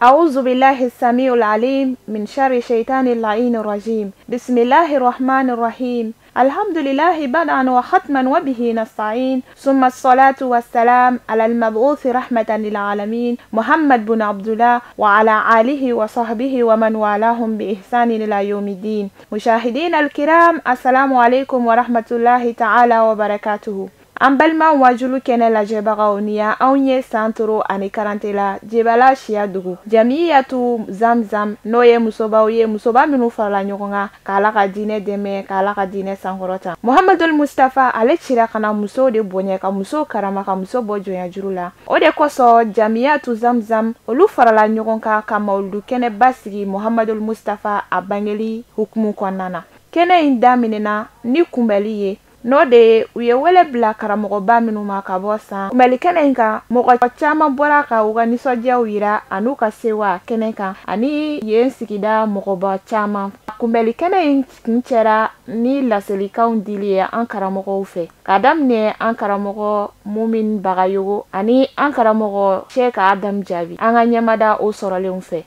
أعوذ بالله السميع العليم من شر الشيطان اللعين الرجيم. بسم الله الرحمن الرحيم. الحمد لله بدءا وختما وبه نستعين، ثم الصلاة والسلام على المبعوث رحمة للعالمين محمد بن عبد الله وعلى آله وصحبه ومن والاهم بإحسان إلى يوم الدين. مشاهدينا الكرام، السلام عليكم ورحمة الله تعالى وبركاته. An balima wajulu kɛnɛ lajɛbagaw, ni ya anw ye san toro ani karante la Jebala siya dugu Jamiyatu Zamzam, n'o ye musobaw ye, musoba minnu farala ɲɔgɔn kan k'Ala ka diinɛ dɛmɛ, k'Ala ka diinɛ sankɔrɔta. Muhamadul Mustafa ale cira ka na musow de bonya, ka musow karama, ka muso bɔ jɔnya juru la. O de kosɔn Jamiyatu Zamzam olu farala ɲɔgɔn kan ka mawuludu kɛnɛba sigi Muhamadul Mustafa a bangeli hukumu kɔnɔna na. Kɛnɛ in daminɛna ni kunbɛli ye, n'o de ye u ye wele bila karamɔgɔba minnu ma ka bɔ san kunbɛli kɛnɛ in kan. Mɔgɔ caman bɔra ka u ka nisɔndiyaw yira an'u ka sewa kɛnɛ kan, ani yen sigida mɔgɔba caman. Kunbɛli kɛnɛ in kuncɛra ni laselikanw dili ye an karamɔgɔw fɛ, k'a daminɛ an karamɔgɔ Mumin Bagayogo ani an karamɔgɔ Sheikh Adam Jaabi. An ka ɲɛmada o sɔrɔlenw fɛ.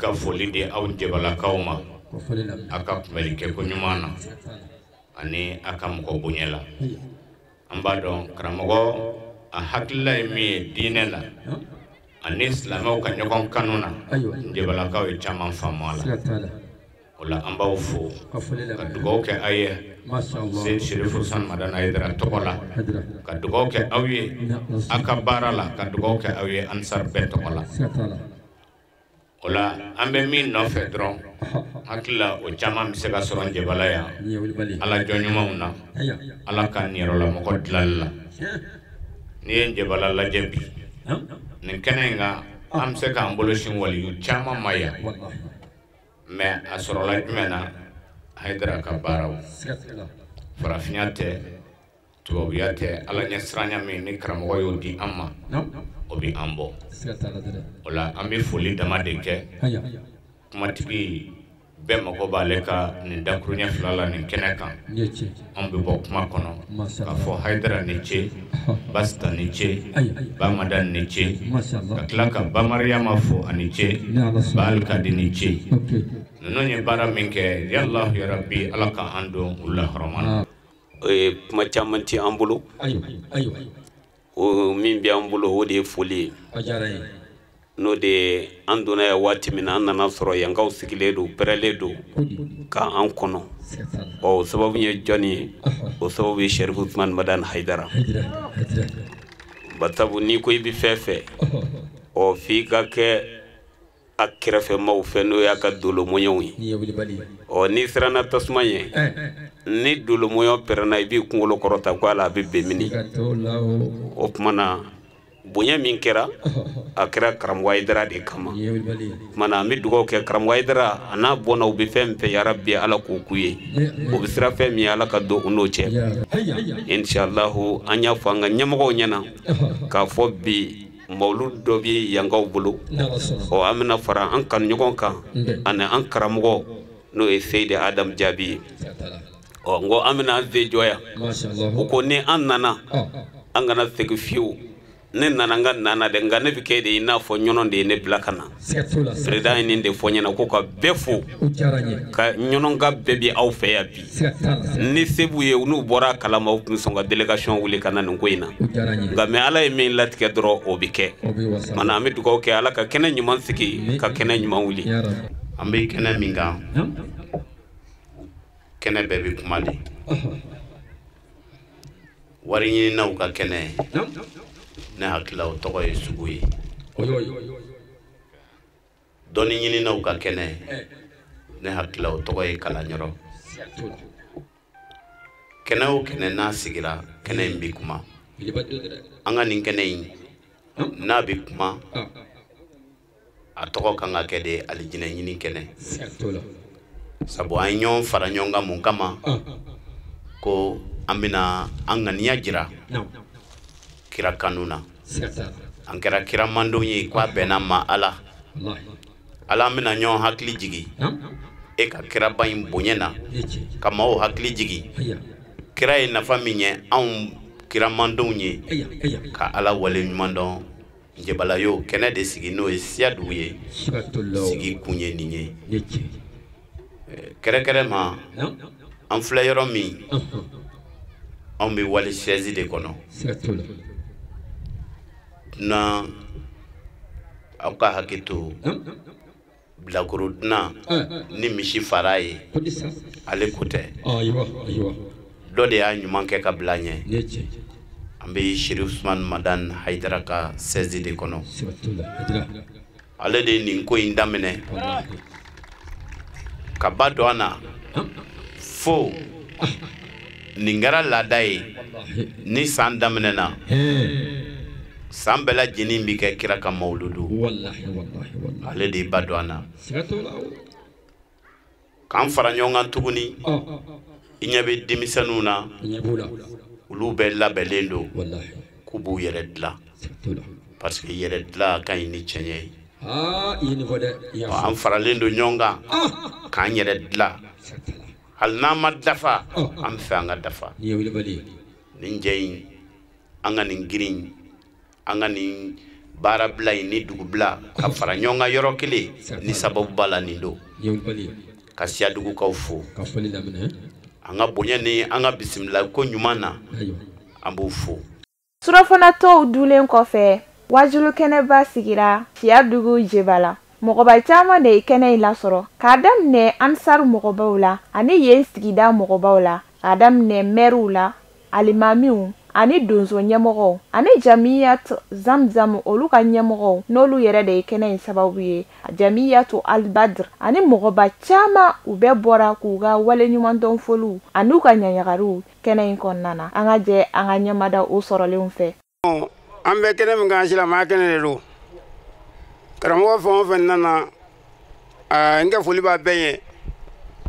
Ka foli di aw Jebalakaw ma a ka kunbɛli kɛko ɲuman na ani a ka mɔgɔ bonya la. An b'a dɔn karamɔgɔ a hakilila ye min ye diinɛ la ani silamɛw ka ɲɔgɔn kanu na, Jebalakaw ye caman faamu a la. O la an b'aw fo ka dugawu kɛ aw ye Seyidi Serifu Usumani Madani Hayidara tɔgɔ la, ka dugawu kɛ aw ye a ka baara la, ka dugawu kɛ aw ye Ansar bɛɛ tɔgɔ la. O la an bɛ min nɔfɛ dɔrɔn, hakili la o caman bɛ se ka sɔrɔ Jebala yan, Ala jɔn ɲumanw na, Ala ka niyɔrɔlamɔgɔ dilanli la. N'i ye Jebala lajɛ bi nin kɛnɛ in kan, an bɛ se k'an bolo sin waliyu caman ma yan, mɛ a sɔrɔla jumɛn na? Hayidara ka baaraw. Farafinya tɛ, tubabuya tɛ, Ala ɲɛsiranya min ni karamɔgɔ y'o di an ma, o bɛ an bɔ. O la an bɛ foli dama de kɛ. Kumatigi bɛɛ mago b'ale ka nin dakuruɲɛ fila la nin kɛnɛ kan. An bɛ bɔ kuma kɔnɔ k'a fɔ Hayidara ni ce, Basita ni ce, Bamada ni ce, ka tila ka Bamariyama fo ani ce, Baalikadi ni ce. Ninnu ye baara min kɛ, yallahu ya rabbi, Ala ka an don u la hɔrɔma na. Kuma caman tɛ an bolo. O min bɛ an bolo, o de ye foli ye. N'o de ye, an donna yan waati min na, an nana sɔrɔ yankaw sigilen don, pɛrɛlen don k'an kɔnɔ. Ɔ o sababu ye jɔnni ye? O sababu ye Serifu Usumani Madani Hayidara. Barisabu n'i ko i bɛ fɛn fɛ, ɔ f'i ka kɛ a kɛrɛfɛmaw fɛ, n'o y'a ka dolomɔɲɔw ye. Ɔ n'i siranna tasuma ɲɛ, ni dolomɔɲɔ pɛrɛnna, i b'i kunkolo kɔrɔta ko ala a bɛ bɛn mini. O tuma na bonya min kɛra, a kɛra karamɔgɔ Hayidara de kama. O tuma na an bɛ dugawu kɛ karamɔgɔ Hayidara a n'a bɔnna, u bɛ fɛn min fɛ, yarabi Ala k'o k'u ye. U bɛ sira fɛn min ye, Ala ka don u n'o cɛ. Inshallahu, an y'a fɔ an ka ɲɛmɔgɔw ɲɛna k'a fɔ bi mawulu dɔ bɛ yankaw bolo. Ɔ an bɛna fara an kanu ɲɔgɔn kan ani an karamɔgɔ, n'o ye Seyidi Adam Jaabi ye. Ɔ n ko an bɛna an sen jɔ yan. U ko ni an nana, an kana segin fiyewu. Ne nana n ka nana dɛ, nka ne bɛ kɛ de i n'a fɔ ɲɔnɔ de ye ne bila ka na. Président ye nin de fɔ n ɲɛna ko ka bɛɛ fo, ka ɲɔnɔnka bɛɛ bɛ aw fɛ yan bi. Ni se b'u ye, n'u bɔra a kalama, u tun bɛ sɔn ka délégation wuli ka na nin ko in na. Nka mɛ Ala ye min latigɛ dɔrɔn, o bɛ kɛ. Mana an bɛ dugawu kɛ, Ala ka kɛnɛ ɲuman sigi, ka kɛnɛ ɲuman wuli. An bɛ kɛnɛ min kan, kɛnɛ bɛɛ bɛ kuma de. Wari ɲininaw ka kɛnɛ, ne hakili la o tɔgɔ ye sugu ye. Dɔnni ɲininaw ka kɛnɛ, ne hakili la o tɔgɔ ye kalanyɔrɔ. Kɛnɛ o kɛnɛ n'a sigira, kɛnɛ in bɛ kuma. An ka nin kɛnɛ in n'a bɛ kuma, a tɔgɔ kan ka kɛ de alijinɛ ɲini kɛnɛ. Sabu an ye ɲɔgɔn fara ɲɔgɔn kan mun kama? Ko an bɛna an ŋaniya jira kira kanu na. An kɛra kira mandenw ye k'a bɛnna ma Ala. Ala, an bɛna ɲɔgɔn hakili jigi e ka kiraba in bonya na, ka maaw hakili jigi kira ye nafa min ye anw kiramandenw ye ka Ala wale ɲuman dɔn. Jebala y'o kɛnɛ de sigi, n'o ye Siyadugu ye. Sigi kun ye nin ye. Kɛrɛkɛrɛ ma, an filɛ yɔrɔ min, anw bɛ wali sɛzi de kɔnɔ. Dunan, aw ka hakɛ to, bilakoro dunan ni misi fara ye, ale ko tɛ. Dɔ de y'a ɲuman kɛ ka bila ɲɛ. An bɛ Sherif Usman Madani Hayidara ka sɛzi de kɔnɔ. Ale de ye nin ko in daminɛ ka ba don an na fo nin kɛra laada ye. Ni san daminɛna, san bɛɛ lajɛlen bi kɛ kira ka mawuludu. Ale de ye ba don an na k'an fara ɲɔgɔn kan tuguni. I ɲɛ bɛ denmisɛnninw na, olu bɛɛ labɛnlen don k'u b'u yɛrɛ dilan, parce que yɛrɛ dilan ka ɲi ni tiɲɛ ye. An faralen don ɲɔgɔn kan k'an yɛrɛ dilan. Hali n'an ma dafa, an bɛ fɛ an ka dafa. Nin jɛ in, an ka nin girin, an ka nin baarabila in ni dugubila ka fara ɲɔgɔn kan yɔrɔ kelen, ni sababu b'a la nin don. Ka Siyadugukaw fo, an ka bonya ni an ka bisimila ko ɲuman na, an b'u fo. Surafana tɔw dulen kɔfɛ, wajulu kɛnɛba sigira Siyadugu Jebala. Mɔgɔba caman de ye kɛnɛ in lasɔrɔ, k'a daminɛ Ansar mɔgɔbaw la ani yen sigida mɔgɔbaw la, k'a daminɛ mɛriw la, alimamiw ani donso ɲɛmɔgɔw ani Jamiyat Zamzam olu ka ɲɛmɔgɔw, n'olu yɛrɛ de ye kɛnɛ in sababu ye, Jamiyatu Albadr ani mɔgɔba caman, u bɛɛ bɔra k'u ka waleɲumandɔn foliw an'u ka ɲaɲagariw kɛnɛ in kɔnɔna na. An ka jɛ an ka ɲɛmada o sɔrɔlenw fɛ. An bɛ kɛnɛ min kan, silamɛya kɛnɛ de don. Karamɔgɔ fɛn o fɛn nana, n ka foli b'a bɛɛ ye.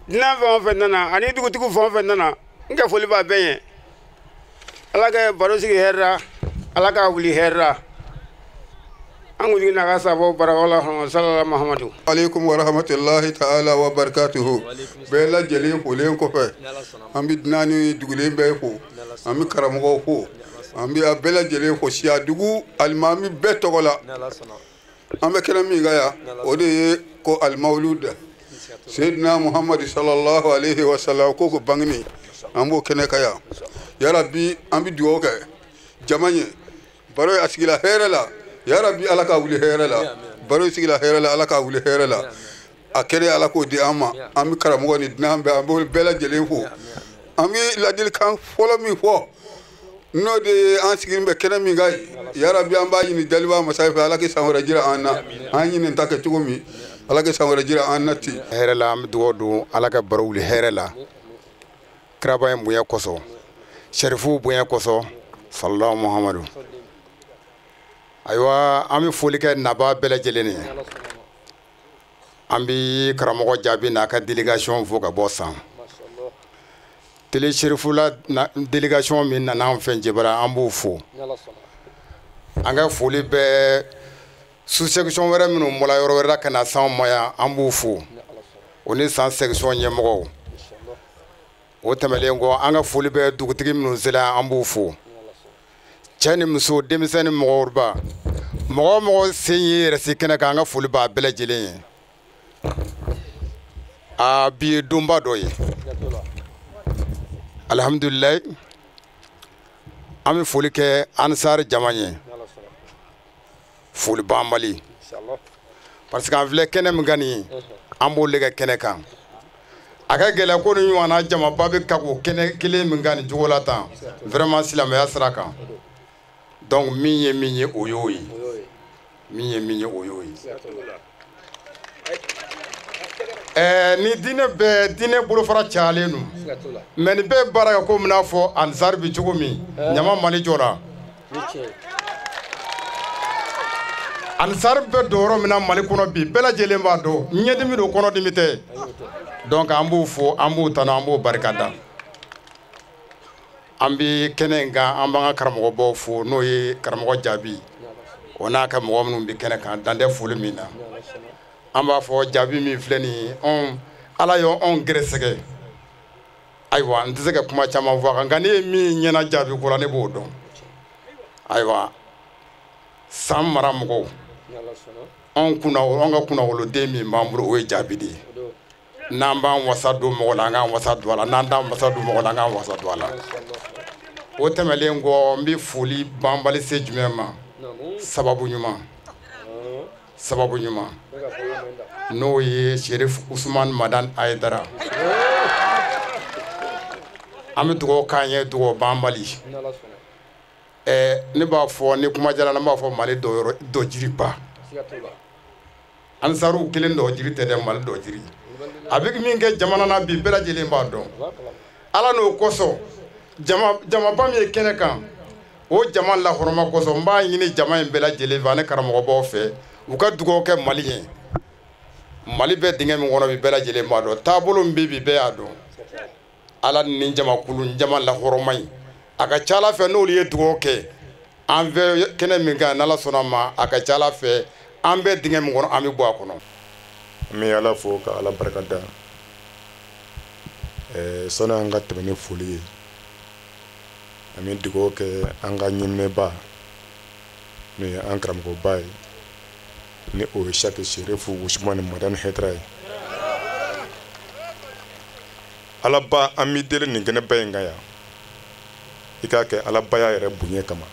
Dunan fɛn o fɛn nana ani dugutigi fɛn o fɛn nana, n ka foli b'a bɛɛ ye. Ala ka baro sigi hɛrɛ la, Ala ka wuli hɛrɛ la. An kuntigi n'a ka sababu barakaw la, salala Mahamadu. Aleykum wa rahmatulahi ta'ala wa barakatuhu. Bɛɛ lajɛlen folen kɔfɛ, an bɛ dunan ni dugulen bɛɛ fo, an bɛ karamɔgɔw fo, an bɛ a bɛɛ lajɛlen fo Siyadugu alimami bɛɛ tɔgɔ la. An bɛ kɛnɛ min kan yan, o de ye ko alimawuludu Seydina Muhamadu sallallahu alaihi wa sallam ko bangeni, an b'o kɛnɛ kan yan. Yarabi, an bɛ dugawu kɛ jama ye. Baro a sigila hɛrɛ la, yarabi Ala ka wuli hɛrɛ la. Baro sigila hɛrɛ la, Ala ka wuli hɛrɛ la. A kɛnɛ Ala k'o di an ma. An bɛ karamɔgɔ ni dunan bɛɛ, an b'o bɛɛ lajɛlen fo. An bɛ ladilikan fɔlɔ min fɔ, n'o de ye an sigilen bɛ kɛnɛ min kan, yarabi an b'a ɲini daliba masa fɛ, Ala ka san wɛrɛ jira an na. An ɲini ta kɛ cogo min, Ala ka san wɛrɛ jira an na ten. Hɛrɛ la, an bɛ dugawu don Ala ka baro wuli hɛrɛ la. Kiraba in bonya kosɔn, Sherifuw bonya kosɔn, sallallahu Muhammadu. Ayiwa, an bɛ foli kɛ nabaa bɛɛ lajɛlen ye. An bɛ karamɔgɔ Jaabi n'a ka délégation fo ka bɔ San. Télé Sherifula délégation min nana an fɛ Jebala, an b'u fo. An ka foli bɛ sous-section wɛrɛ minnu bɔra yɔrɔ wɛrɛ la ka na s'anw ma yan, an b'u fo. O ni San section ɲɛmɔgɔw. O tɛmɛnen kɔ, an ka foli bɛ dugutigi minnu sera, an b'u fo. Cɛ ni muso, denmisɛn ni mɔgɔkɔrɔba, mɔgɔ o mɔgɔ sen y'i yɛrɛ se kɛnɛ kan, an ka foli b'a bɛɛ lajɛlen ye. A bi ye donba dɔ ye. Alihamudulilayi, an bɛ foli kɛ Ansar jama ye. Foli banbali. Parce que an filɛ kɛnɛ min kan nin ye, an b'olu de kɛ kɛnɛ kan. A ka gɛlɛn ko ni ɲɔgɔnna jamaba bɛ ka o kɛnɛ kelen min kan nin cogo la tan, vraiment silamɛya sira kan. Donc min ye min ye, o y'o ye. Min ye min ye, o y'o ye. Ni diinɛ bɛɛ, diinɛ bolofara cayalen don, mais ni bɛɛ baara kɛ komi n'a fɔ Ansar bi cogo min, ɲama Mali jɔra. Ansar bɛ don yɔrɔ min na Mali kɔnɔ bi, bɛɛ lajɛlen b'a dɔn, ɲɛdimi don, kɔnɔdimi tɛ. Donc an b'u fo, an b'u tanu, an b'u barika da. An bɛ kɛnɛ in kan, an b'an ka karamɔgɔbaw fo, n'o ye karamɔgɔ Jaabi, o n'a ka mɔgɔ minnu bɛ kɛnɛ kan, dan tɛ foli min na. An b'a fɔ Jaabi min filɛ nin ye, anw Ala y'anw gɛrɛsɛgɛ. Ayiwa n tɛ se ka kuma caman fɔ a kan, nka ne ye min ɲɛna jaabi ko la, ne b'o dɔn. Ayiwa san mara mɔgɔw, anw kunna, anw ka kunnawoloden min b'an bolo, o ye jaabi de ye. N'an b'an wasa don mɔgɔ la, an k'an wasa don a la. N'an t'an wasa don mɔgɔ la, an k'an wasa don a la. O tɛmɛlen kɔ, n bɛ foli banbali se jumɛn ma? Sababu ɲuman, sababu ɲuman, n'o ye Serif Usumani Madani Ayidara. An bɛ dugawu k'an ye, dugawu banbali. Ne b'a fɔ ni kuma jara, n b'a fɔ Mali dɔjiriba. Ansaruw kelen dɔjiri tɛ dɛ, Mali dɔjiri. A bɛ min kɛ jamana na bi, bɛɛ lajɛlen b'a dɔn. Ala n'o kosɔn, jamaba min ye kɛnɛ kan, o jama lahɔrɔma kosɔn, n b'a ɲini jama in bɛɛ lajɛlen fɛ ani karamɔgɔbaw fɛ, u ka dugawu kɛ Mali ye. Mali bɛ dingɛ min kɔnɔ bi, bɛɛ lajɛlen b'a dɔn. Taabolo min bɛ bi, bɛɛ y'a dɔn. Ala ni jamakulu, jama lahɔrɔma in, a ka ca Ala fɛ, n'olu ye dugawu kɛ an fɛ kɛnɛ min kan, n'Ala sɔnna ma, a ka ca Ala fɛ, an bɛ dingɛ min kɔnɔ, an bɛ bɔ a kɔnɔ. An bɛ Ala fo ka Ala barika da. Sani an ka tɛmɛ ni foli ye, an bɛ dugawu kɛ an ka ɲɛminɛba, n'o ye an karamɔgɔba ye, ni o ye Saki Serifu Usumani Madani Hayidara ye. Ala ba, an b'i deli nin kɛnɛba in kan yan, i k'a kɛ Alabaya yɛrɛ bonya kama.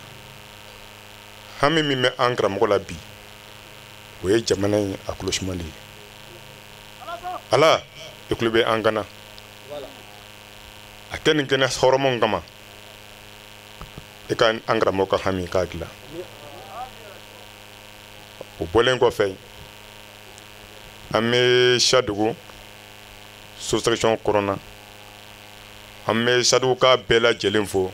Hami min bɛ an karamɔgɔ la bi, o ye jamana in a kɔlɔsimali ye. Ala, i tulo bɛ an kana a kɛ nin kɛnɛ hɔrɔnw kama, i ka an karamɔgɔ ka hami k'a dilan. O bɔlen kɔfɛ, an bɛ Siyadugu sous-section kɔnɔna, an bɛ Siyadugu ka bɛɛ lajɛlen fo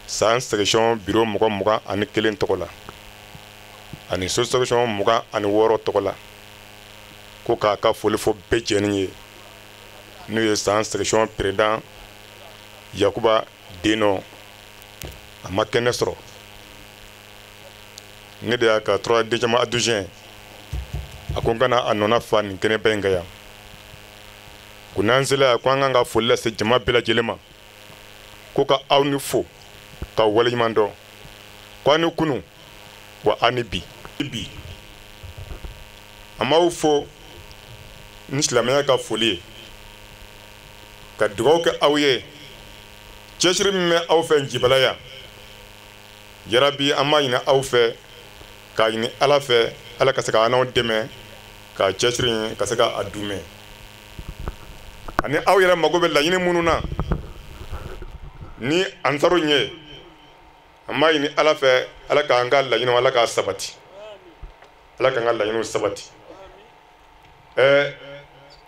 san section bureau 21 tɔgɔ la, ani sous-section 26 tɔgɔ la, ko k'a ka foli fɔ bɛɛ jɛni ye, n'o ye san section président Yakuba Denɔ. A ma kɛnɛ sɔrɔ, ne de y'a ka 3 deuxième adjoint, a ko n kana a nɔna fa nin kɛnɛba in kan yan. Ko n'an sela yan, ko an kan ka foli lase jama bɛɛ lajɛlen ma, ko ka aw ni fo, k'aw waleɲuman dɔn, ko aw ni kunu wa aw ni bi. Bi an b'aw fo ni silamɛya ka foli ye, ka dugawu kɛ aw ye. Cɛsiri min bɛ aw fɛ Njibala yan, yarabi an b'a ɲini aw fɛ, k'a ɲini Ala fɛ, Ala ka se ka an dɛmɛ ka cɛsiri in ka se ka a dunmɛ. Ani aw yɛrɛ mago bɛ laɲini minnu na ni ansaru ye, an b'a ɲini Ala fɛ, Ala k'an ka laɲiniw, Ala k'a sabati, Ala k'an ka laɲiniw sabati.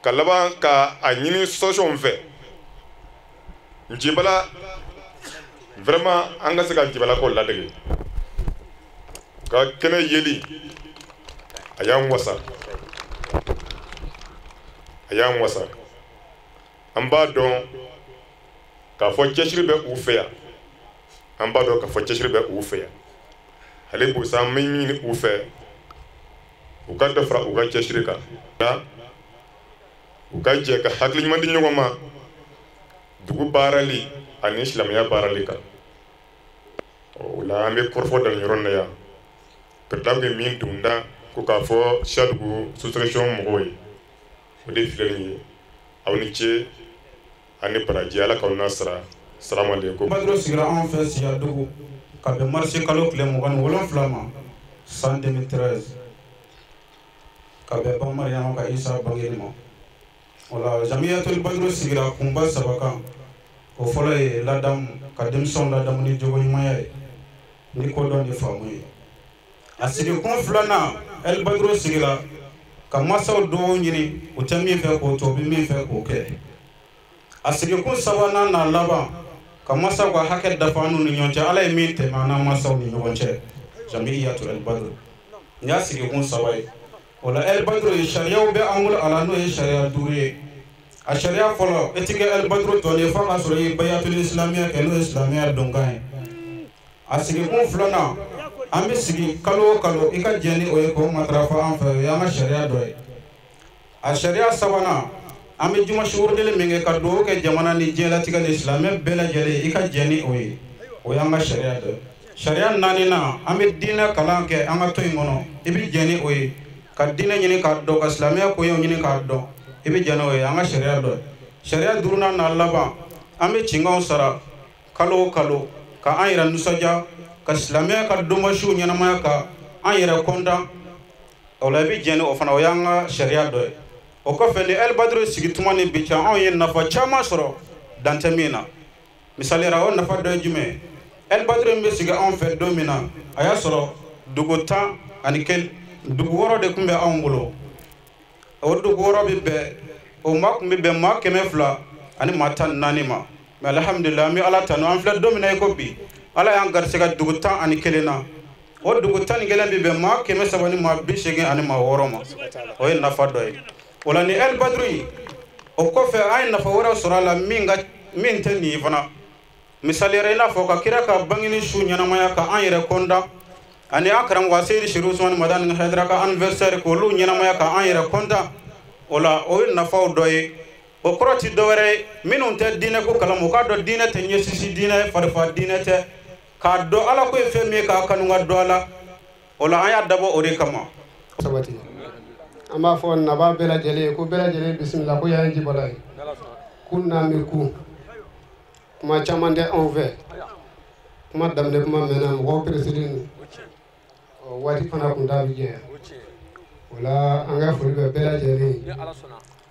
Ka laban ka a ɲini sɔsɔnw fɛ, Njibala vraiment an ka se ka Njibala ko ladege. Ka kɛnɛ yeli, a y'an wasa, a y'an wasa. An b'a dɔn k'a fɔ cɛsiri bɛ u fɛ yan, an b'a dɔn k'a fɔ cɛsiri bɛ u fɛ yan. Hali bosa, an bɛ ɲini u fɛ, u ka dɔ fara u ka cɛsiri kan, u ka jɛ ka hakili ɲuman di ɲɔgɔn ma dugu baarali ani silamɛya baarali kan. O la an bɛ kɔrɔfɔ da nin yɔrɔ in na yan. Président bɛ min dunda ko k'a fɔ Siyadugu sous-section mɔgɔw ye, o de filɛ nin ye. Aw ni ce, ani baraji, Ala k'aw n'a sara. Salamu aleykum. Baduru sigira anw fɛ Siyadugu ka bɛn marisi kalo tile 27 ma san 2013, ka bɛn ba Mariama ka Isa bangeni ma. O la Jamiyatul Baduru sigira kunba 3 kan. O fɔlɔ ye ladamu, ka denmisɛnw ladamu ni jogo ɲumanya ye, ni kodɔn ni faamu ye. A sigikun filanan, El Baduru sigira ka masaw dɔw ɲini, u tɛ min fɛ k'o to, u bɛ min fɛ k'o kɛ. A sigikun sabanan n'a laban, ka masaw ka hakɛ dafa an n'u ni ɲɔgɔn cɛ, Ala ye min tɛmɛ an n'an masaw ni ɲɔgɔn cɛ. Jamiyatul El Baduru nin y'a sigikun 3 ye. O la El Baduru ye sariyaw bɛ an bolo a la, n'o ye sariya 5 ye. A sariya fɔlɔ, e ti kɛ El Baduru tɔn ye f'a ka sɔrɔ i ye bayatul islamiya kɛ, n'o ye silamɛya donkan ye. A sigikun filanan, an bɛ sigi kalo o kalo, i ka jɛn ni o ye k'o matarafa an fɛ, o y'an ka sariya dɔ ye. A sariya sabanan, An bɛ juma sugurideli min kɛ ka dugawu kɛ jamana ni diɲɛlatigɛ ni silamɛ bɛɛ lajɛlen, i ka jɛn ni o ye. O y'an ka sariya dɔ ye. Sariya naaninan, an bɛ diinɛ kalan kɛ an ka to in kɔnɔ, i bɛ jɛn ni o ye. Ka diinɛ ɲini k'a dɔn, ka silamɛya koɲɛw ɲini k'a dɔn, i bɛ jɛn n'o ye, an ka sariya dɔ ye. Sariya duurunan n'a laban, an bɛ cinkanw sara kalo o kalo ka an yɛrɛ nisɔndiya, ka silamɛya ka donbasiw ɲɛnamaya, ka an yɛrɛ kɔntan. O la i bɛ jɛn ni o fana, o y'an ka sariya dɔ ye. O kɔfɛ, ni El Badru sigi tuma ni bi cɛ, anw ye nafa caman sɔrɔ dan tɛ min na. Misali la, o nafa dɔ ye jumɛn ye? El Badru min bɛ sigi anw fɛ don min na, a y'a sɔrɔ dugu 11, dugu 6 de tun bɛ anw bolo. O dugu 6 bɛ bɛn, o maa tun bɛ bɛn maa 214 ma. Mais alhamdulilayi, an bɛ Ala tanu, an filɛ don min na i ko bi, Ala y'an garisɛgɛ dugu 11 na. O dugu 11 bɛ bɛn maa 386 ma. O ye nafa dɔ ye. O la ni El Badru ye, o kɔfɛ an ye nafa wɛrɛ sɔrɔ a la min tɛ nin ye fana. Misali yɛrɛ, i n'a fɔ ka kira ka bangeni su ɲɛnamaya, ka an yɛrɛ kɔndan, ani an karamɔgɔ Seyidi Serifu Usumani Madani Hayidara ka anniversaire, k'olu ɲɛnamaya ka an yɛrɛ kɔndan. O la o ye nafaw dɔ ye. O kɔrɔ ti dɔwɛrɛ ye, minnu tɛ diinɛ ko kalama, u k'a dɔn diinɛ tɛ ɲɛsisi diinɛ ye, farifa diinɛ tɛ. K'a dɔn Ala ko ye fɛn min ye, k'a kanu ka dɔn a la. O la an y'a dabɔ o de kama. Sabati, an b'a fɔ naba bɛɛ lajɛlen ko bɛɛ lajɛlen bisimila, ko y'an jibɔla ye, k'u n'an bɛ ku. Kuma caman tɛ anw fɛ, kuma daminɛ kuma mɛnna, mɔgɔw pereselen don, ɔ waati fana kun t'a bɛ jɛ. O la an ka foli bɛ bɛɛ lajɛlen ye,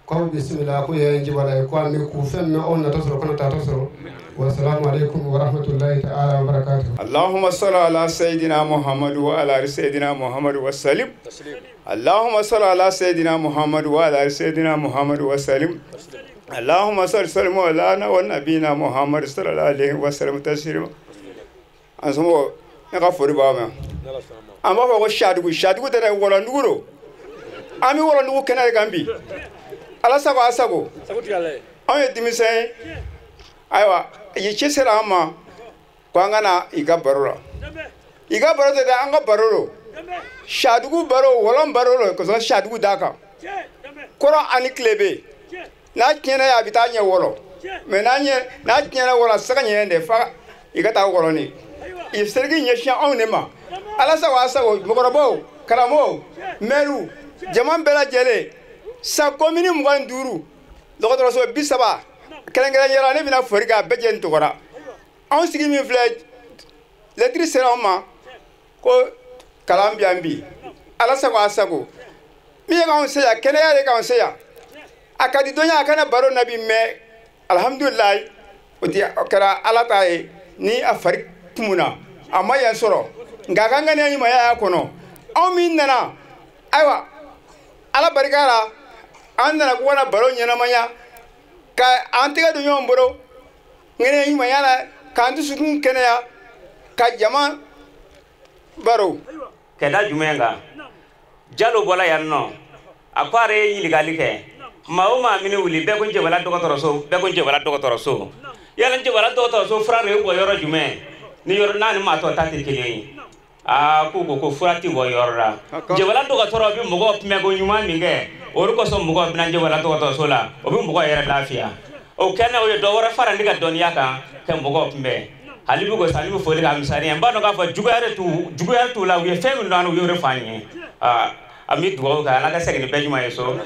k'aw bisimila, ko y'an jibɔla ye, ko an bɛ ku fɛn min aw natɔ sɔrɔ kana taatɔ sɔrɔ. Wasalamu alaikum warahmatullahi ta'ala wabarakatuh. Allahumma salli ala sayyidina Muhammad wa ala ali sayyidina Muhammad wa sallim. Allahumma salli ala sayyidina Muhammad wa ala ali sayyidina Muhammad wa sallim. Allahumma salli sallim ala wa nabina Muhammad sallallahu alaihi wa sallam taslima. An somɔgɔw, ne ka foli b'aw ma. An b'a fɔ ko Sadugu, Sadugu tɛ dɛ, Wɔlɔndugu don. An bɛ Wɔlɔndugu kɛnɛ de kan bi. Ala sago a sago. Anw ye denmisɛn ye. Ayiwa, i ci sera an ma ko an ka na i ka baro la. I ka baro tɛ dɛ, an ka baro don. Sadugu baro, wɔlɔn baro don, ka sɔrɔ Sadugu d'a kan. Kɔrɔ ani tile bɛ yen. N'a tiɲɛna ye, a bɛ taa ɲɛ wɔlɔ. Mɛ n'a tiɲɛna wɔlɔ, a tɛ se ka ɲɛ dɛ, fa i ka taa wɔlɔ ni. I seriki ɲɛsin anw de ma. Ala sago a sago, mɔgɔkɔrɔbaw, karamɔgɔw, mɛriw, jama bɛɛ lajɛlen. San komini 25, dɔgɔtɔrɔso 30, kɛrɛnkɛrɛnnenya la ne bɛna foli kɛ a bɛɛ jɛlen tɔgɔ la. Anw sigi min filɛ, lɛtiri sera anw ma ko kalan bɛ yan bi. Ala sago a sago. Min ye k'anw se yan, kɛnɛya de k'anw se yan. A ka di dɔn ye a kana baro na bi, mɛ alihamudulilayi, o ti o kɛra Ala ta ye ni a fari kumuna, a ma yan sɔrɔ, nka a ka ŋaniya ɲumanya y'a kɔnɔ. Anw min nana, ayiwa, Ala barika la, an nana ko ka na baro ɲɛnamaya, ka an tɛgɛ don ɲɔgɔn bolo ŋaniya ɲumanya la, k'an dusukun kɛnɛya, ka jama baro. Ka da jumɛn kan? Jalo bɔla yan nɔ, a ko a yɛrɛ ye ɲininkali kɛ. Maa o maa min wuli, bɛɛ ko Jɛbala dɔgɔtɔrɔso, bɛɛ ko Jɛbala dɔgɔtɔrɔso. Yala Jɛbala dɔgɔtɔrɔso fura de bɛ bɔ yɔrɔ jumɛn? Ni yɔrɔ n'a ni maa tɔ ta tɛ kelen ye. Aa, k'u ko ko fura tɛ bɔ yɔrɔ la. Jɛbala dɔgɔtɔrɔ bɛ mɔgɔw kunbɛnko ɲuman min kɛ, o de kosɔn mɔgɔw bɛ na Jɛbala dɔgɔtɔrɔso la, o bɛ mɔgɔw yɛrɛ lafiya. O kɛnɛ o ye dɔ wɛrɛ fara ne ka dɔnniya kan ka mɔgɔw kunbɛn. Hali bi ko sa, ne bɛ foli k'a misaliya. N b'a dɔn k'a fɔ juguya t'u la, u ye fɛn min dɔn an na, u y'o de fɔ an ye. Aa, an bɛ dugawu kɛ Ala ka segin ni bɛɛ ɲuman ye so. N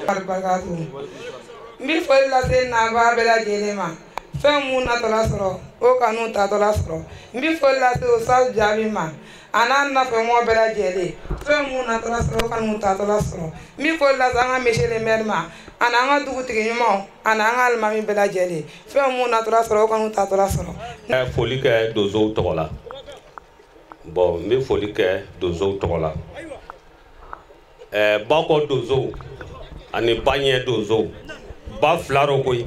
bɛ foli lase nabaa bɛɛ lajɛlen ma. Fɛn mun natɔla sɔrɔ, o kanu tatɔla sɔrɔ. N bɛ foli lase Ustaz Jaabi ma, a n'a nafɛnmɔgɔ bɛɛ lajɛlen. Fɛn mun natɔla sɔrɔ, o kanu tatɔla sɔrɔ. N bɛ foli lase an ka monsieur le maire ma, a n'an ka dugutigi ɲumanw, a n'an ka alimami bɛɛ lajɛlen. Fɛn mun natɔla sɔrɔ, o kanu tatɔla sɔrɔ. Foli kɛ donsow tɔgɔ la. Bon, n bɛ foli kɛ donsow tɔgɔ la. Bakɔ donsow ani Baɲɛ donsow, ba fila rɔ koyi,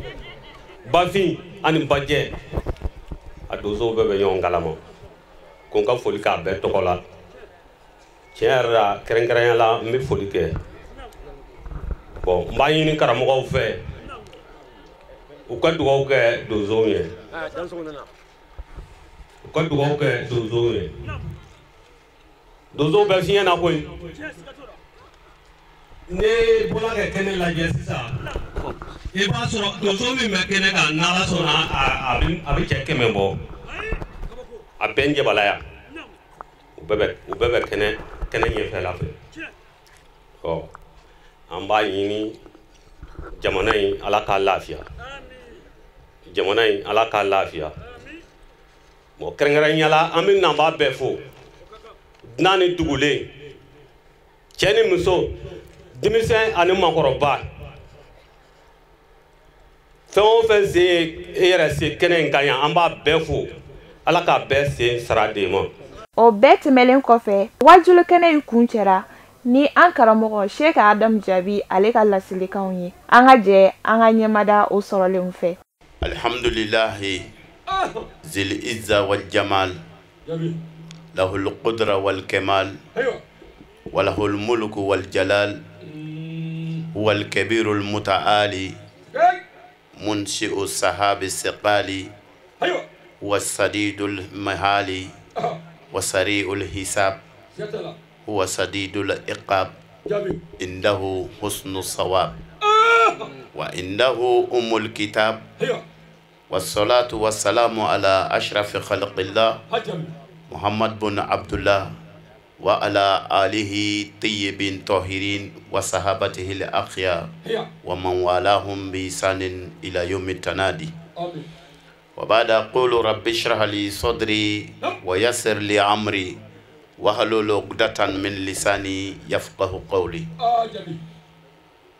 bafin ani bajɛ, a donsow bɛɛ bɛ ɲɔgɔn kalama. Ko n ka foli k'a bɛɛ tɔgɔ la. Tiɲɛ yɛrɛ la, kɛrɛnkɛrɛnya la, n bɛ foli kɛ. Bon, n b'a ɲini karamɔgɔw fɛ, u ka dugawu kɛ donsow ye. U ka dugawu kɛ donsow ye. Donsow bɛ fiɲɛ na koyi. Ne bɔra ka kɛnɛ lajɛ sisan. I b'a sɔrɔ donso min bɛ kɛnɛ kan n'Ala sɔnna a bɛ cɛ 100 bɔ. A bɛɛ n jabala yan. U bɛɛ bɛ kɛnɛ ɲɛfɛla fɛ. Ɔ an b'a ɲini jamana in Ala k'a lafiya. Jamana in Ala k'a lafiya. Bon kɛrɛnkɛrɛnnenya la an bɛ nabaa bɛɛ fo. Dunan ni dugulen, cɛ ni muso, denmisɛn ani maakɔrɔba. Fɛn o fɛn sen ye e yɛrɛ se kɛnɛ in kan yan, an b'a bɛɛ fo. Ala k'a bɛɛ sen sara den ma. O bɛɛ tɛmɛnen kɔfɛ, wajulu kɛnɛ in kuncɛra ni an karamɔgɔ Sheikh Adam Jabi ale ka lasilikanw ye. An ka jɛ an ka ɲɛmada o sɔrɔlenw fɛ. Alhamdulillahi zil izza wal jamal lahul qudra wal kamal wa lahul mulku wal jalal huwal kabirul mutaali munshi'u sahabi siqali huwa sadidul mahali wa sari'ul hisab huwa sadidul iqab indahu husnu sawab wa indahu umul kitab wassalatu wassalamu ala ashrafi khalqillah Muhammad bin Abdullah wa ala alihi tayyibin tahirin wa sahabatihi al-akhyar wa man walahum bi ihsanin ila yawmi tanadi. Wa ba'da qulu rabbi shrah li sadri wa yassir li amri wahlul 'uqdatan min lisani yafqahu qawli.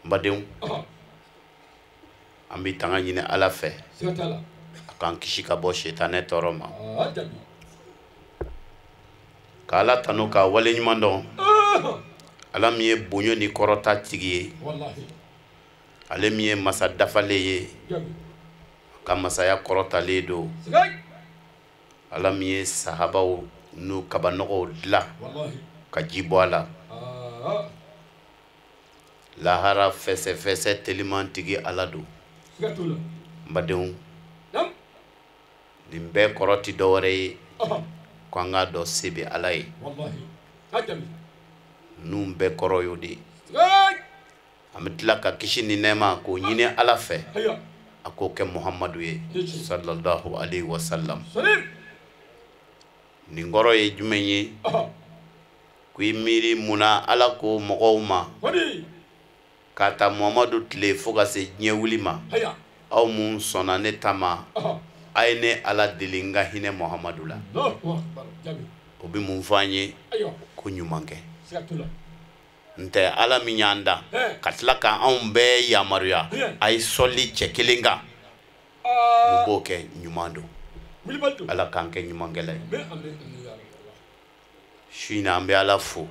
N badenw, an bɛ tanga ɲini Ala fɛ a k'an kisi ka bɔ sitanɛ tɔɔrɔ ma, ka Ala tanu k'a waleɲuman dɔn. Ala min ye bonya ni kɔrɔta tigi ye, ale min ye masa dafalen ye, a ka masaya kɔrɔtalen don. Ala min ye sahabaw n'u kabanɔgɔw dilan ka ji bɔ a la, lahara fɛsɛfɛsɛ teliman tigi Ala don. N badenw, nin bɛɛ kɔrɔ ti dɔwɛrɛ ye ko an k'a dɔn se bɛ Ala ye. Ninnu bɛɛ kɔrɔ y'o de ye. An bɛ tila ka kisi ni nɛɛma k'o ɲini Ala fɛ a k'o kɛ Muhamadu ye sallallahu alaihi wa sallam. Nin kɔrɔ ye jumɛn ye? Ko i miiri munna Ala ko mɔgɔw ma k'a ta Muhamadu tile fo ka se diɲɛ wuli ma, aw mun sɔnna ne ta ma, a ye ne Ala deli n ka hinɛ Muhamadu la. O bɛ mun fɔ an ye? Ko ɲuman kɛ. N tɛ Ala min y'an da ka tila ka anw bɛɛ yamaruya a ye sɔli cɛ kelen kan, mun b'o kɛ? Ɲuman don. Ala k'an kɛ ɲumankɛla ye. Su in na an bɛ Ala fo.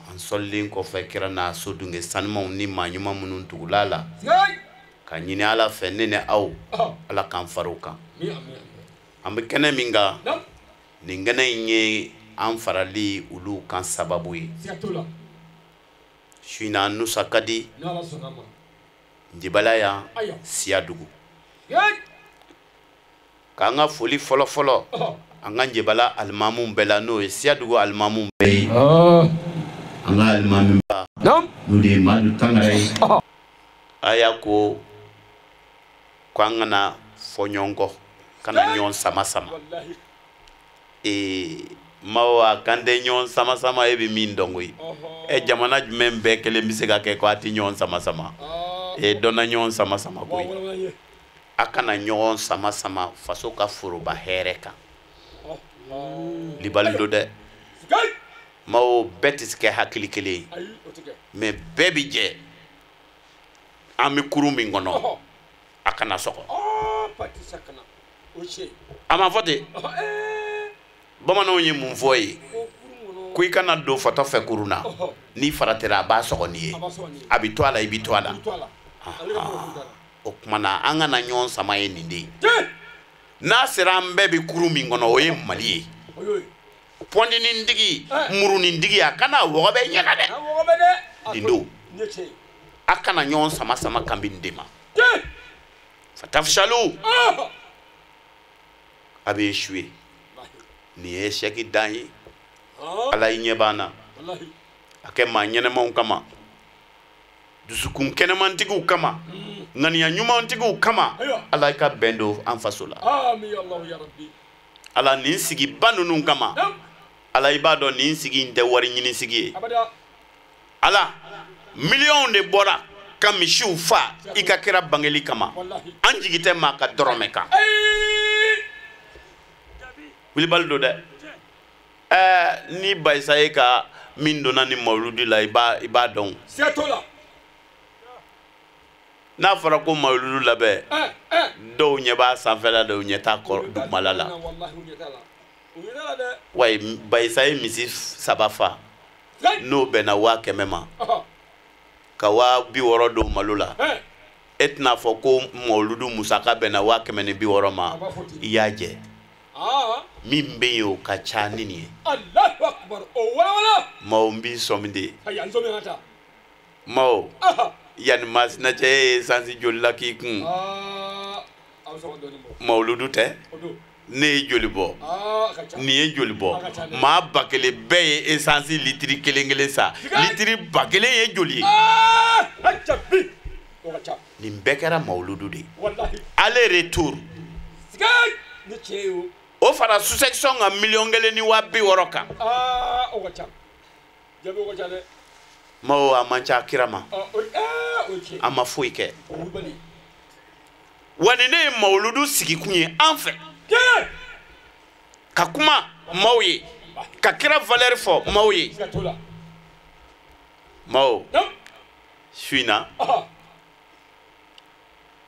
An sɔlilen kɔfɛ kira n'a sodunkɛ sanumanw ni maa ɲuman minnu tugula la, ka ɲini Ala fɛ ne ni aw Ala k'an far'o kan. An bɛ kɛnɛ min kan, nin kɛnɛ in ye an farali olu kan sababu ye. Su in na an nusa ka di Njibala yan Siyadugu. K'an ka foli fɔlɔ-fɔlɔ an ka Njibala alimamu bɛɛ la, n'o ye Siyadugu alimamu bɛɛ ye. An ka alimami ba n'o de ye Madu Tangara ye, a y'a ko an kana fɔ ɲɔgɔn kɔ, kana ɲɔgɔn sama sama. Maaw a kan tɛ ɲɔgɔn sama sama, e bɛ min dɔn koyi. Jamana jumɛn bɛɛ kelen bɛ se ka kɛ ko a tɛ ɲɔgɔn sama sama? Dɔ na ɲɔgɔn sama sama koyi. A kana ɲɔgɔn sama sama faso ka foroba hɛrɛ kan. Libali don dɛ. Maaw bɛɛ tɛ se kɛ hakili kelen ye, mɛ bɛɛ bɛ jɛ an bɛ kurun min kɔnɔ a kana sɔgɔ. A ma fɔ ten. Bamananw ye mun fɔ ye? Ko i kana don fatɔ fɛ kurun na, n'i faratira a b'a sɔgɔ n'i ye, a bɛ to a la, i bɛ to a la. O tuma na an kana ɲɔgɔn sama ye nin de ye. N'a sera an bɛɛ bɛ kurun min kɔnɔ, o ye Mali ye. Pɔndinintigi, murunintigi, a kana wɔgɔbɛ ɲɛ kan dɛ. Nin don a kana ɲɔgɔn sama sama kan bɛ nin de ma. Fatafsalu, a bɛ échouer. Nin ye échec dan ye. Ala i ɲɛ b'an na. A kɛ maa ɲɛnɛmaw kama, dusukun kɛnɛmantigiw kama. Ŋaniya ɲumantigiw kama, Ala i ka bɛn don an faso la. Ala nin sigiba ninnu kama, Ala i b'a dɔn nin sigi in tɛ wari ɲini sigi ye. Ala miliyɔnw de bɔra ka misiw fa i ka kira bangeli kama. An jigi tɛ maa ka dɔrɔmɛ kan. Wulibali don dɛ. Ni Bayisa ye ka min donna ni mawuludi la, i b'a dɔn. N'a fɔra ko mawuludu labɛn, dɔw ɲɛ b'a sanfɛla dɔw ɲɛ t'a kɔrɔ dugumala la. Wayi, Bayisa ye misi 3 fa n'o bɛnna 100 000 ma, ka 60 000 don malo la. E tɛna fɔ ko mawuludu musaka bɛnna 160 000 ma, i y'a jɛ. Min bɛ yen o ka ca ni nin ye. Maaw n b'i sɔmi de. Maaw yanni masina cɛ e ye sansi joli la k'i kun? Mawuludu tɛ? Ne ye joli bɔ? Nin ye joli bɔ? Maa 1000 bɛɛ ye esansi litiri 1 1 san. Litiri 1000 ye joli ye? Nin bɛɛ kɛra mawuludu de ye. Aller retour. O fara sous-section ka 1,1 miliyɔn kan. Maaw a man ca kira ma. A ma foyi kɛ. Wa ni ne ye mawuludu sigikun ye an fɛ. Ka kuma maaw ye, ka kira valeur fɔ maaw ye. Maaw su in na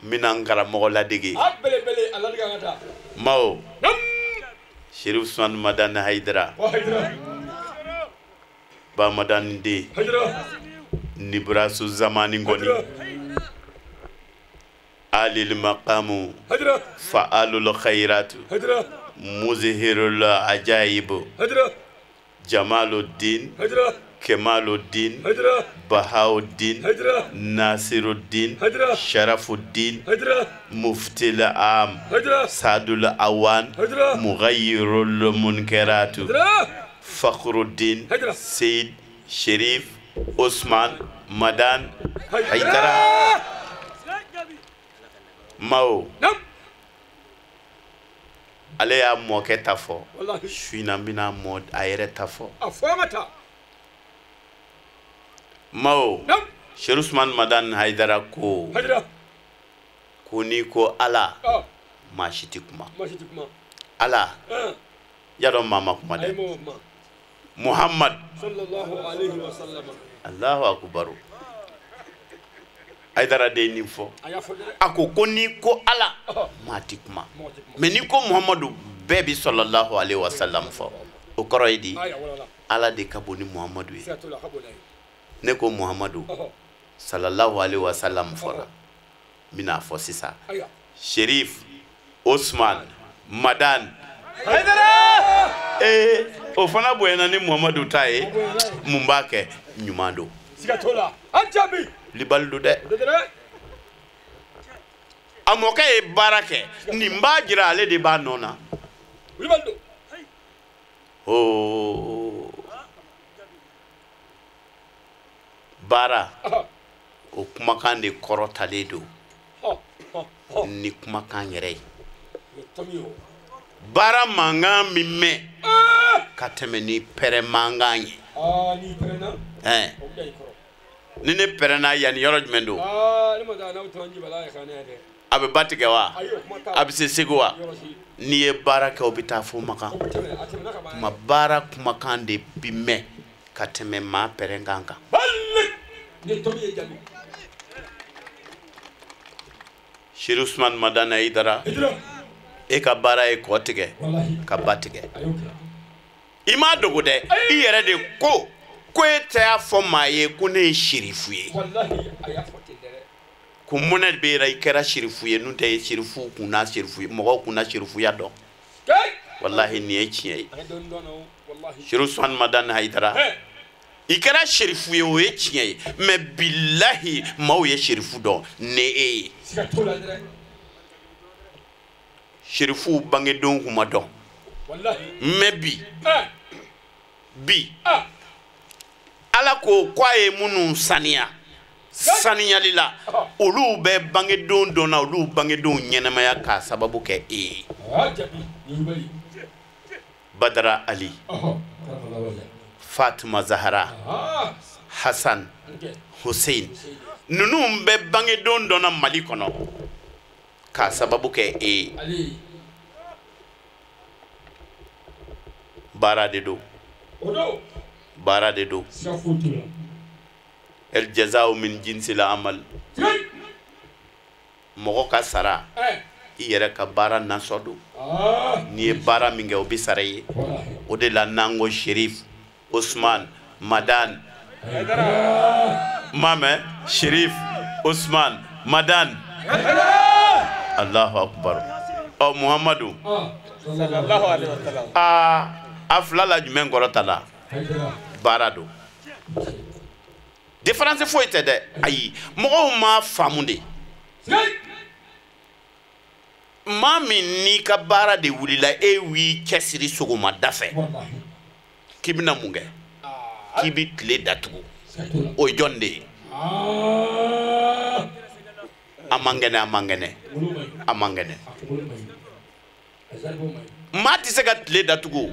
n bɛna n karamɔgɔ ladege. Maaw Chérif Ousmane Madani Haïdara, Ba Madani den, Nibrasu Zamani Ngoni, Alil Maqamu, Fa'alul Khairatu, Muzihirul Ajaibu, Jamaluddin, Kemaluddin, Bahauddin, Nasiruddin, Sharafuddin, Muftil Am, Sadul Awan, Mughayyirul Munkaratu, Fakhruddin, Seyd Chérif Ousmane Madani Haïdara. Maaw ale y'a mɔkɛ ta fɔ, su in na n bɛna mɔ a yɛrɛ ta fɔ. Maaw Chérif Ousmane Madani Haïdara ko ko n'i ko Ala, maa si tɛ kuma. Ala y'a dɔn maa ma kuma dɛ. Muhammad Allahu akubaru. Haïdara de ye nin fɔ. A ko ko n'i ko Ala, maa tɛ kuma. Mais n'i ko Muhammadu, bɛɛ bi sallallahu alaihi wa sallam fɔ. O kɔrɔ ye di? Ala de ka bon ni Muhammadu ye. Ne ko Muhammadu sallallahu alaihi wa sallam fɔra. N bɛna fɔ sisan. Chérif Ousmane Madani Haïdara. O fana bonyana ni Muhammadu ta ye. Mun b'a kɛ? Ɲuman don. Libali don dɛ. A mɔkɛ ye baara kɛ, nin b'a jira ale de b'a nɔ na. Baara o kumakan de kɔrɔtalen don ni kumakan yɛrɛ ye. Baara mankan min mɛn ka tɛmɛ ni pɛrɛn mankan ye. Ni ne pɛrɛnna yanni yɔrɔ jumɛn don? A bɛ ba tigɛ wa? A bɛ se Segu wa? N'i ye baara kɛ o bɛ taa fo Makan. Kuma baara kumakan de bi mɛn ka tɛmɛ maa pɛrɛnkan kan. Chérif Ousmane Madani Haïdara, e ka baara ye kɔ tigɛ ka ba tigɛ. I m'a dogo dɛ, i yɛrɛ de ko ko e tɛ y'a fɔ maa ye ko ne ye sirifu ye. Ko mɔnɛ bɛ i kɛra sirifu ye, n'o tɛ sirifu kun n'a sirifu ye, mɔgɔw kun na sirifuya dɔn. Walahi nin ye tiɲɛ ye. Chérif Ousmane Madani Haïdara, i kɛra sirifu ye, o ye tiɲɛ ye, mais bilahi maaw ye sirifu dɔn ni e ye. Sirifuw bangedon kun ma dɔn. Mais bi Ala ko k'a ye minnu saniya Saniyali la olu bɛ bangedon dɔ na olu bangedenw ɲɛnamaya k'a sababu kɛ e ye. Badara Ali, Fatima Zahara, Hassan, Hussein, ninnu bɛ bangedon dɔ na Mali kɔnɔ k'a sababu kɛ e ye. Baara de don. Baara de don. El jazao min jinsi la amal. Mɔgɔ ka sara i yɛrɛ ka baara nasɔn don. N'i ye baara min kɛ o bɛ sara i ye. O de la n'an ko Cherif Ousmane Madane. M'a mɛn Cherif Ousmane Madane. Allahu akbar. Ɔ Muhamadu. Aa a fila la jumɛn kɔrɔta la? Baara don. Différence foyi tɛ dɛ. Ayi, mɔgɔw m'a faamu de. Maa min n'i ka baara de wulila e y'i cɛsiri sɔgɔmada fɛ k'i bɛna mun kɛ? K'i bɛ tile datugu. O ye jɔn de ye? A man kɛnɛ, a man kɛnɛ, a man kɛnɛ. Maa tɛ se ka tile datugu.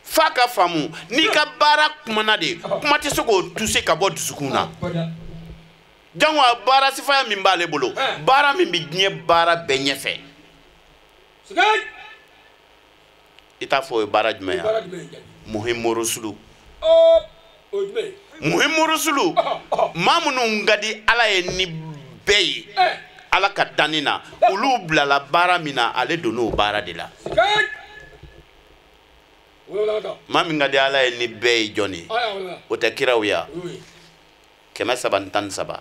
F'a ka faamu n'i ka baara kumana de, kuma tɛ se k'o tuse ka bɔ dusukun na. Jango a baara sifaya min b'ale bolo, baara min bɛ diɲɛ baara bɛɛ ɲɛfɛ. I t'a fɔ o ye baara jumɛn ye? Muhimu rusulu. Muhimu rusulu, maa minnu ka di Ala ye ni bɛɛ ye, Ala ka danni na, olu bilala baara min na, ale donn'o baara de la. Maa min ka di Ala ye ni bɛɛ ye jɔn ye? O tɛ kiraw ye wa? 313.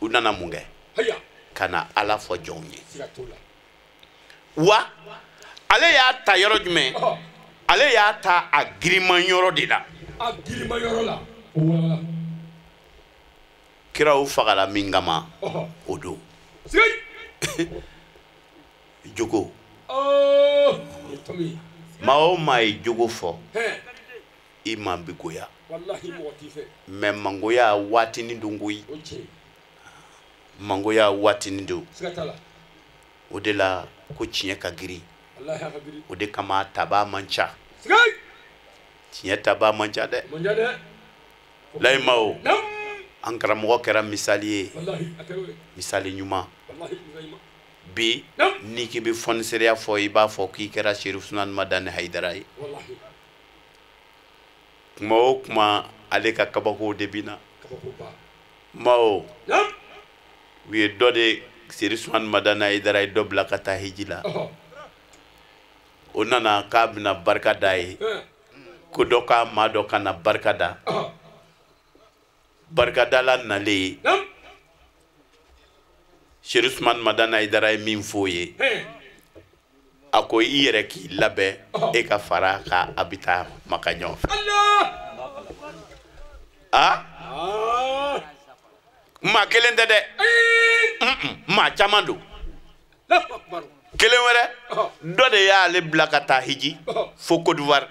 U nana mun kɛ? Ka na Ala fɔ jɔnw ye. Wa ale y'a ta yɔrɔ jumɛn? Ale y'a ta a giriman yɔrɔ de la. Kiraw fagara min kama, o don. Jogo. Maa o maa ye jogo fɔ, i man bi goya. Mais mangoya waatinin don koyi. Mangoya waatinin don. O de la ko tiɲɛ ka girin. O de kama tabaa man ca. Tiɲɛ tabaa man ca dɛ. Layima o, an karamɔgɔ kɛra misali ye. Misali ɲuman. Bi n'i k'i bɛ fɔnisereya fɔ, i b'a fɔ k'i kɛra Cherif Ousmane Madani Hayidara ye. Kuma o kuma ale ka kabakow de bɛ na. Maaw, u ye dɔ de Cherif Ousmane Madani Hayidara ye dɔ bila ka taa hiji la. O nana k'a bɛna barika da ye. Ko dɔ k'a maa dɔ ka na barika da. Barikadala nalen, Cherif Ousmane Madani Hayidara ye min f'o ye, a ko i yɛrɛ k'i labɛn e ka fara a kan, a bɛ taa Maka ɲɔgɔn fɛ. A maa kelen tɛ dɛ, maa caman don. Kelen wɛrɛ dɔ de y'ale bila ka taa hiji fo Côte d'Ivoire.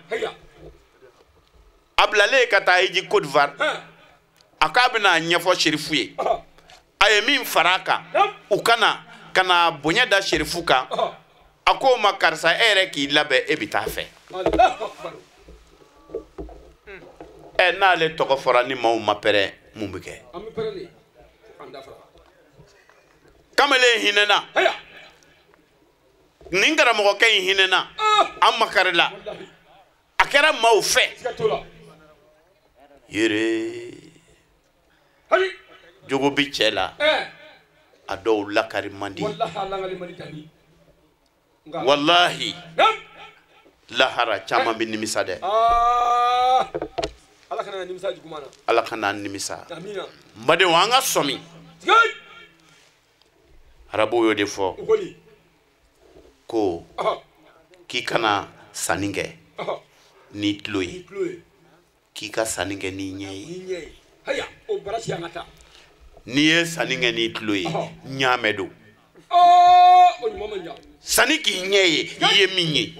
A bilalen ka taa hiji Côte d'Ivoire, a k'a bɛna a ɲɛfɔ Cherifu ye. A ye min fara a kan, u ka na bonya da Cherifu kan. A ko o ma, karisa e yɛrɛ k'i labɛn, e bɛ taa fɛ. Ɛ n'ale tɔgɔ fɔra ni maaw ma pɛrɛn, mun bɛ kɛ? Kamalen hinɛna. Nin karamɔgɔkɛ in hinɛna, an makarila, a kɛra maaw fɛ. Yere jogo bi cɛ la, a dɔw lakari man di. Wallahi lahara caman bɛ nimisa dɛ. Ala kana nimisa. N badenw, an ka sɔmi. Arabuw y'o de fɔ ko k'i kana sanni kɛ n'i tulo ye, k'i ka sanni kɛ n'i ɲɛ ye. N'i ye sanni kɛ n'i tulo ye, ɲaamɛ don. Sanni k'i ɲɛ ye, i ye min ye.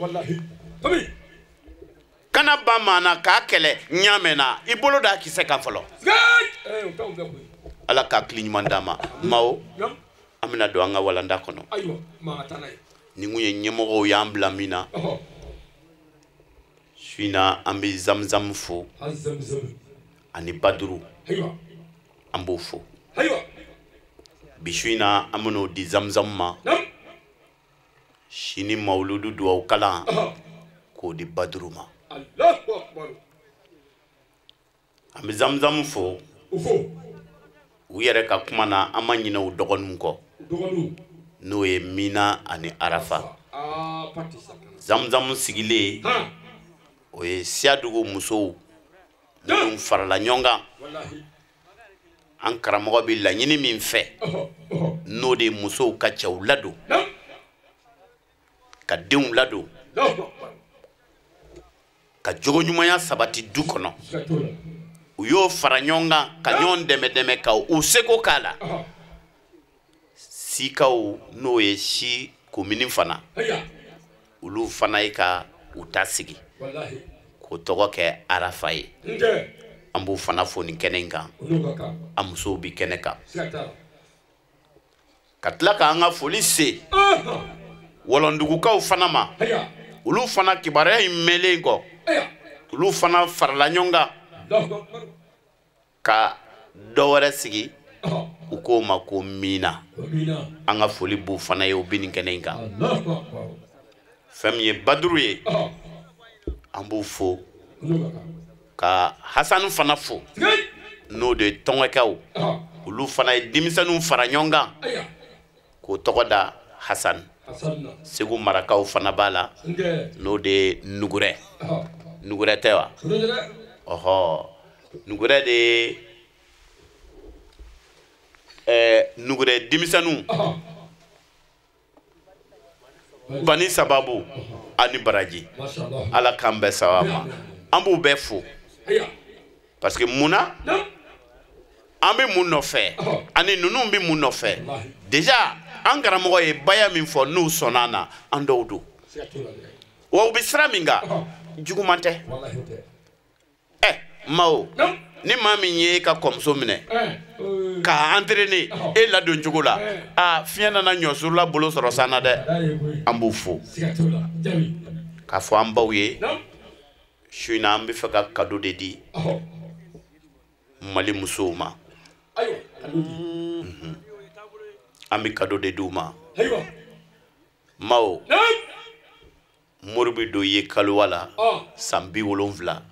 Kana ban maa na k'a kɛlɛ ɲaamɛ na i bolo da kisɛ kan fɔlɔ. Ala ka hakili ɲuman d'an ma. Maaw, an bɛna don an ka walanda kɔnɔ. Ni kun ye ɲɛmɔgɔw y'an bila min na. Su in na an bɛ Zamzam fo. Ani Baduru. An b'o fo. Bi su in na an bɛn'o di Zamzam ma. Sini mawuludu duwawu kalan k'o di Baduru ma. An bɛ Zamzam fo. U yɛrɛ ka kuma na an ma ɲinɛ u dɔgɔninw kɔ. N'o ye Mina ani Arafa. Zamzam sigilen o ye Siyadugu musow minnu farala ɲɔgɔn kan. An karamɔgɔ bɛ laɲini min fɛ n'o de ye musow ka cɛw ladon, ka denw ladon, ka jogoɲumanya sabati du kɔnɔ. U y'o fara ɲɔgɔn kan ka ɲɔgɔn dɛmɛ dɛmɛ ka u seko k'a la. Sikaw n'o ye si komini fana, olu fana ye ka u ta sigi k'o tɔgɔ kɛ Arafa ye. An b'o fana fo nin kɛnɛ in kan. An musow bi kɛnɛ kan. Ka tila k'an ka foli se Wɔlɔndugukaw fana ma. Olu fana kibaruya in mɛnlen kɔ, olu fana farala ɲɔgɔn kan ka dɔ wɛrɛ sigi. U k'o ma ko Mina. An ka foli b'u fana ye o bi nin kɛnɛ in kan. Fɛn min ye Baduru ye, an b'u fo ka Hasani fana fo n'o de ye tɔngɔkɛw. Olu fana ye denmisɛnninw fara ɲɔgɔn kan k'o tɔgɔ da Hasani. Segu marakaw fana b'a la n'o de ye Nugurɛ. Nugurɛ tɛ wa? Ɔhɔ, Nugurɛ de ye Nugurɛ denmisɛnninw bani sababu ani baraji. Ala k'an bɛɛ sababa ma. An b'u bɛɛ fo parce que mun na an bɛ mun nɔfɛ ani ninnu bɛ mun nɔfɛ. Déjà an karamɔgɔ ye baya min fɔ n'u sɔnna na an dɔw don wa u bɛ sira min kan juguman tɛ. Maaw, ni maa min ye e ka kɔmuso minɛ k'a entraîner e ladon cogo la, a fiɲɛ nana ɲɔsurula bolo sɔrɔ san na dɛ. An b'u fo k'a fɔ an baw ye su in na an bɛ fɛ ka cadeau de di Mali musow ma. An bɛ cadeau de di u ma. Maaw, mori bɛ don i ye kalowa la san 70.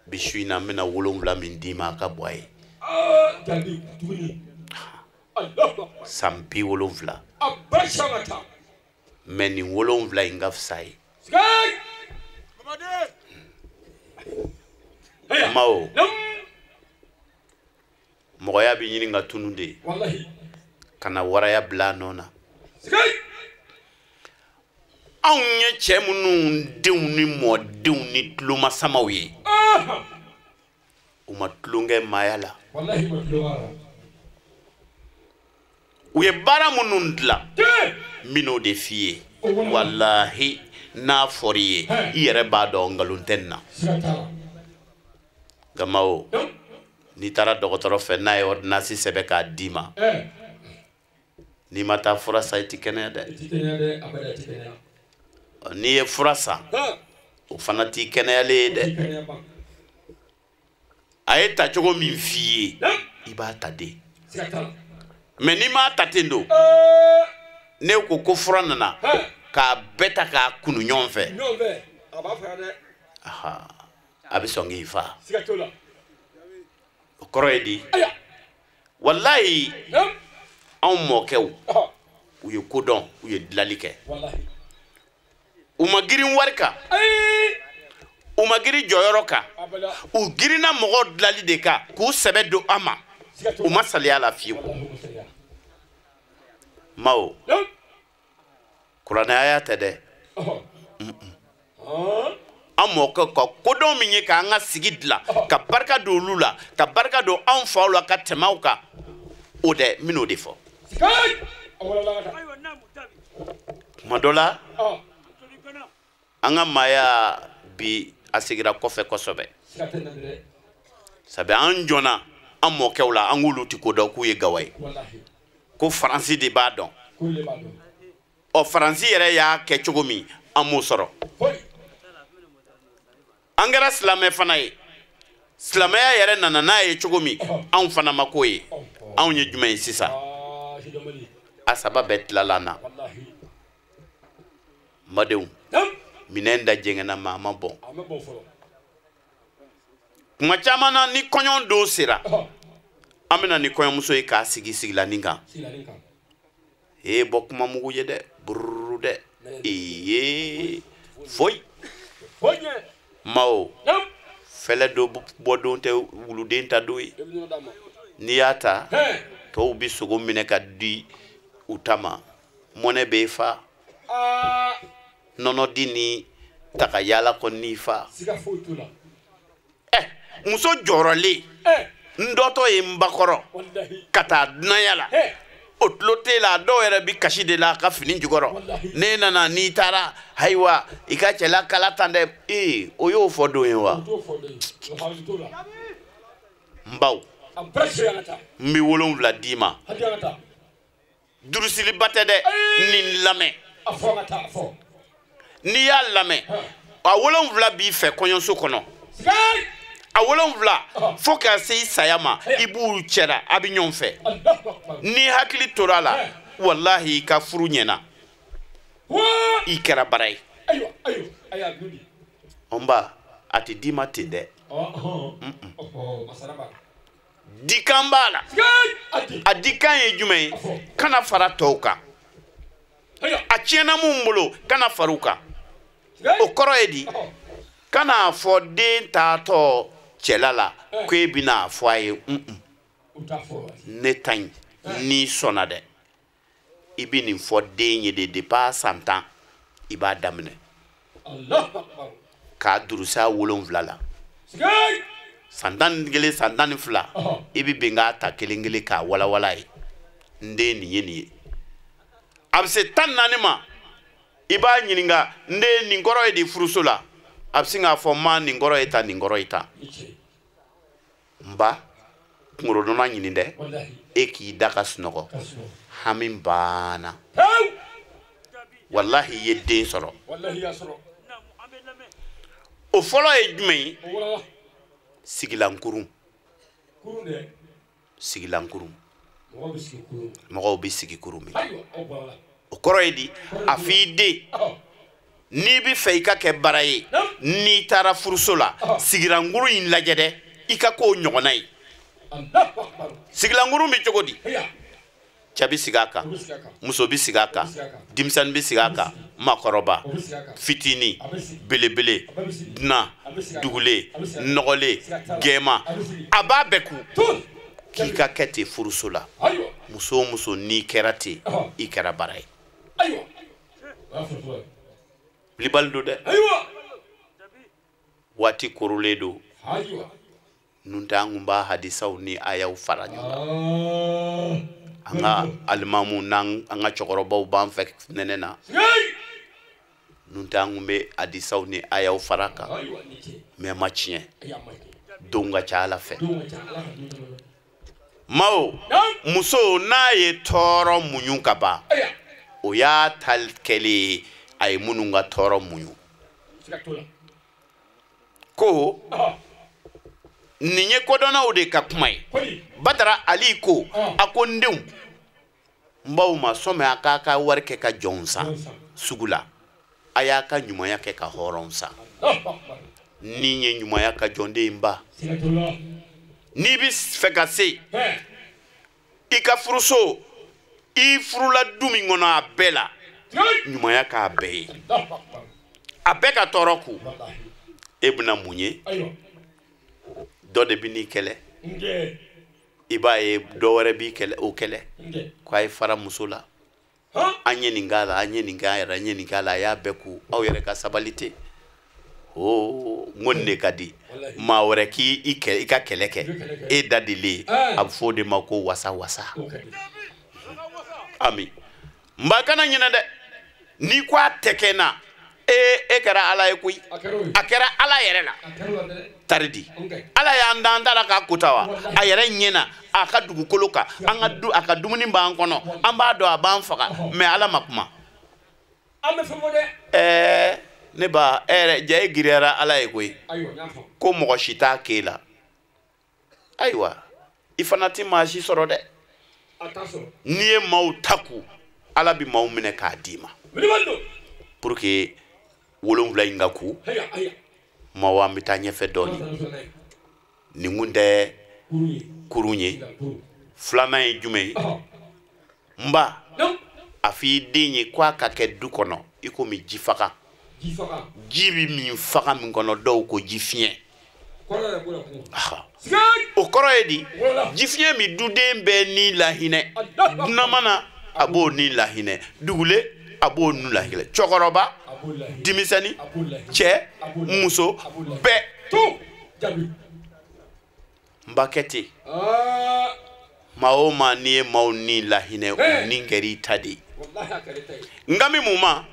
Bi su in na n bɛna 7 min d'i ma a ka bɔ a ye. San 70. Mais nin 7 in ka fisa ye. Maaw, mɔgɔya bɛ ɲini ka tunu de ka na waraya bila a nɔ na. Anw ye cɛ minnu denw ni mɔdenw ni tulomasamaw ye, u ma tulonkɛ maaya la. U ye baara minnu dilan, n bɛn'o de f'i ye. Walahi n'a fɔr'i ye, i yɛrɛ b'a dɔn nkalon tɛ nin na. Nka maaw, n'i taara dɔgɔtɔrɔ fɛ n'a ye ordonnance sɛbɛn k'a d'i ma, n'i ma taa fura san i ti kɛnɛya dɛ. N'i ye fura san, o fana t'i kɛnɛyalen ye dɛ. A ye tacogo min f'i ye, i b'a ta de. Mais n'i m'a ta ten don, ne ko ko fura nana k'a bɛɛ ta k'a kunu ɲɔgɔn fɛ, a bɛ sɔn k'i fa. O kɔrɔ ye di? Walayi anw mɔkɛw u ye ko dɔn, u ye dilali kɛ. U ma girin wari kan, u ma girin jɔyɔrɔ kan, u girinna mɔgɔw dilali de kan k'u sɛbɛ don an ma. U ma saliya la fiyewu. Maaw, kuranɛ aya tɛ dɛ. An mɔkɛw ka kodɔn min ye k'an ka sigi dilan, ka barika don olu la, ka barika don anw faw la ka tɛmɛ aw kan, o dɛ, n bɛn'o de fɔ. Tuma dɔ la, an ka maaya Bi a segira kɔfɛ kosɛbɛ. Sabu an jɔnna an mɔkɛw la, an k'olu ti ko dɔn k'u ye gawa ye. Ko Faransi de b'a dɔn. Ɔ Faransi yɛrɛ y'a kɛ cogo min, an m'o sɔrɔ. An kɛra silamɛ fana ye. Silamɛya yɛrɛ nana n'a ye cogo min, anw fana ma k'o ye. Anw ye jumɛn ye sisan? A saba bɛɛ tilala an na. N badenw, minɛn da jɛngɛnna ma a ma bɔn. Kuma caman na ni kɔɲɔ don sera, an bɛna ni kɔɲɔmuso ye k'a sigi sigilanin kan. Ee bɔ kuma mugu ye dɛ, bururu dɛ, ee foyi. Maaw, fɛlɛ dɔ bɔ don tɛ wuluden ta don ye. N'i y'a ta, tɔw bɛ sogo minɛ ka di u ta ma. Mɔnɛ b'e fa. Nɔnɔ di ni ta ka yaala kɔni n'i fa. Muso jɔrɔlen, n dɔtɔ ye n bakɔrɔ ka taa dunanya la. O tulo t'e la, dɔw yɛrɛ bi kasi de la a ka fini jukɔrɔ. N'e nana n'i taara, ayiwa i ka cɛla kala tan dɛ. Ee o y'o fɔ don ye wa? N baw, n bɛ 7 d'i ma. Durusiliba tɛ dɛ, nin lamɛn. N'i y'a lamɛn, a 7 b'i fɛ kɔɲɔso kɔnɔ. A 7 fo ka se i saya ma, i b'u cɛla, a bɛ ɲɔgɔn fɛ. N'i hakili tora a la, walahi i ka furu ɲɛna. I kɛra bara ye. N ba, a tɛ d'i ma ten dɛ. Dikan b'a la. A dikan ye jumɛn ye? Kana fara tɔw kan. A tiɲɛna mun bolo, kana fara u kan. O kɔrɔ ye di? Kana fɔ den taatɔ cɛla la ko e bɛna fɔ a ye ne ta ɲi, n'i sɔnna dɛ, i bɛ nin fɔ den ye de depuis a san 10 i b'a daminɛ k'a durusi a 7 la. San 11, san 12, i bɛ bɛn k'a ta kelen kelen k'a walawala ye. N den nin ye nin ye. A bɛ se 14 ma, i b'a ɲininka, n den nin kɔrɔ ye di furuso la? A bɛ sin k'a fɔ ma nin kɔrɔ ye tan, nin kɔrɔ ye tan. N ba, kunkolodɔnna ɲini dɛ, e k'i da ka sunɔgɔ, hami banna. Walahi i ye den sɔrɔ. O fɔlɔ ye jumɛn ye? Sigilankurun. Sigilankurun. Mɔgɔw bɛ sigi kurun min. O kɔrɔ ye di? A f'i den, n'i bɛ fɛ i ka kɛ bara ye, n'i taara furuso la, sigilankurun in lajɛ dɛ, i ka k'o ɲɔgɔnna ye. Sigilankurun bɛ cogo di? Cɛ bɛ sigi a kan, muso bɛ sigi a kan, denmisɛnnin bɛ sigi a kan, maakɔrɔba, fitinin, belebele, dunan, dugulen, nɔgɔlen, gɛɛma, a b'a bɛɛ kun. K'i ka kɛ ten furuso la. Muso o muso n'i kɛra ten, i kɛra bara ye. Bilibali don dɛ. Waati korolen don. Nun tɛ an kun b'a hadisaw ni ayaw fara ɲɔgɔn kan. An ka alimamu n'an ka cɛkɔrɔbaw b'an fɛ nɛnɛ na. Nun tɛ an kun bɛ hadisaw ni ayaw fara kan. Mais ma tiɲɛ. Don ka ca Ala fɛ. Maaw, muso n'a ye tɔɔrɔ muɲu ka ban, o y'a ta kɛlen ye a ye minnu ka tɔɔrɔ muɲu. Ko nin ye kodɔnnaw de ka kuma ye. Badara Ali ko, a ko n denw, n baw ma sɔmi a k'a ka wari kɛ ka jɔnw san sugu la, a y'a ka ɲumanya kɛ ka hɔrɔnw san. Ni ye ɲumanya ka jɔnden ba, n'i bɛ fɛ ka se i ka furuso, i furula du min kɔnɔ a bɛɛ la, ɲumanya k'a bɛɛ ye, a bɛɛ ka tɔɔrɔ ku. E bɛna mun ye? Dɔ de bɛ n'i kɛlɛ, i b'a ye dɔ wɛrɛ b'i kɛlɛ, o kɛlɛ k'a ye fara muso la. An ye nin k'a la, an ye nin k'a yɛrɛ, an ye nin k'a la, a y'a bɛɛ ku. Aw yɛrɛ ka sabali ten. Oh, n ko nin de ka di. Maa wɛrɛ k'i i ka kɛlɛ kɛ, e da delen, a bɛ fɔ o de ma ko wasa wasa. Ami, n ba kana ɲinɛ dɛ. N'i ko a tɛ kɛ n na, E kɛra ala ye koyi. A kɛra ala yɛrɛ la. Tari di. Ala y'an dan da la k'a kota wa. A yɛrɛ ɲɛna a ka dugukolo kan. An ka du a ka dumuni b'an kɔnɔ. An b'a dɔn a b'an faga. Mais ala ma kuma. An bɛ fɛn fɔ dɛ. Ne ba e yɛrɛ ja e giriyara ala ye koyi. Ko mɔgɔ si t'a k'e la. Ayiwa i fana ti maa si sɔrɔ dɛ. N'i ye maaw ta ku ala bi maaw minɛ k'a d'i ma. Pour que 7 in ka ku. Maaw an bɛ taa ɲɛfɛ dɔɔni. Nin kun tɛ kurun ye. Filanan ye jumɛn ye? N ba a f'i den ye k'a ka kɛ du kɔnɔ i komi ji faga. Ji bɛ min faga min kɔnɔ dɔw ko ji fiɲɛ. O kɔrɔ ye di? Ji fiɲɛ min duden bɛɛ ni lahinɛ. Dunan mana a b'o ni lahinɛ. Dugule a b'o nu lahinɛ. Cɛkɔrɔba, denmisɛnnin, cɛ, muso, bɛɛ. N ba kɛ ten. Maa o maa n'i ye maaw ni lahinɛ, o ni kɛr'i ta de ye. N ka min mun ma,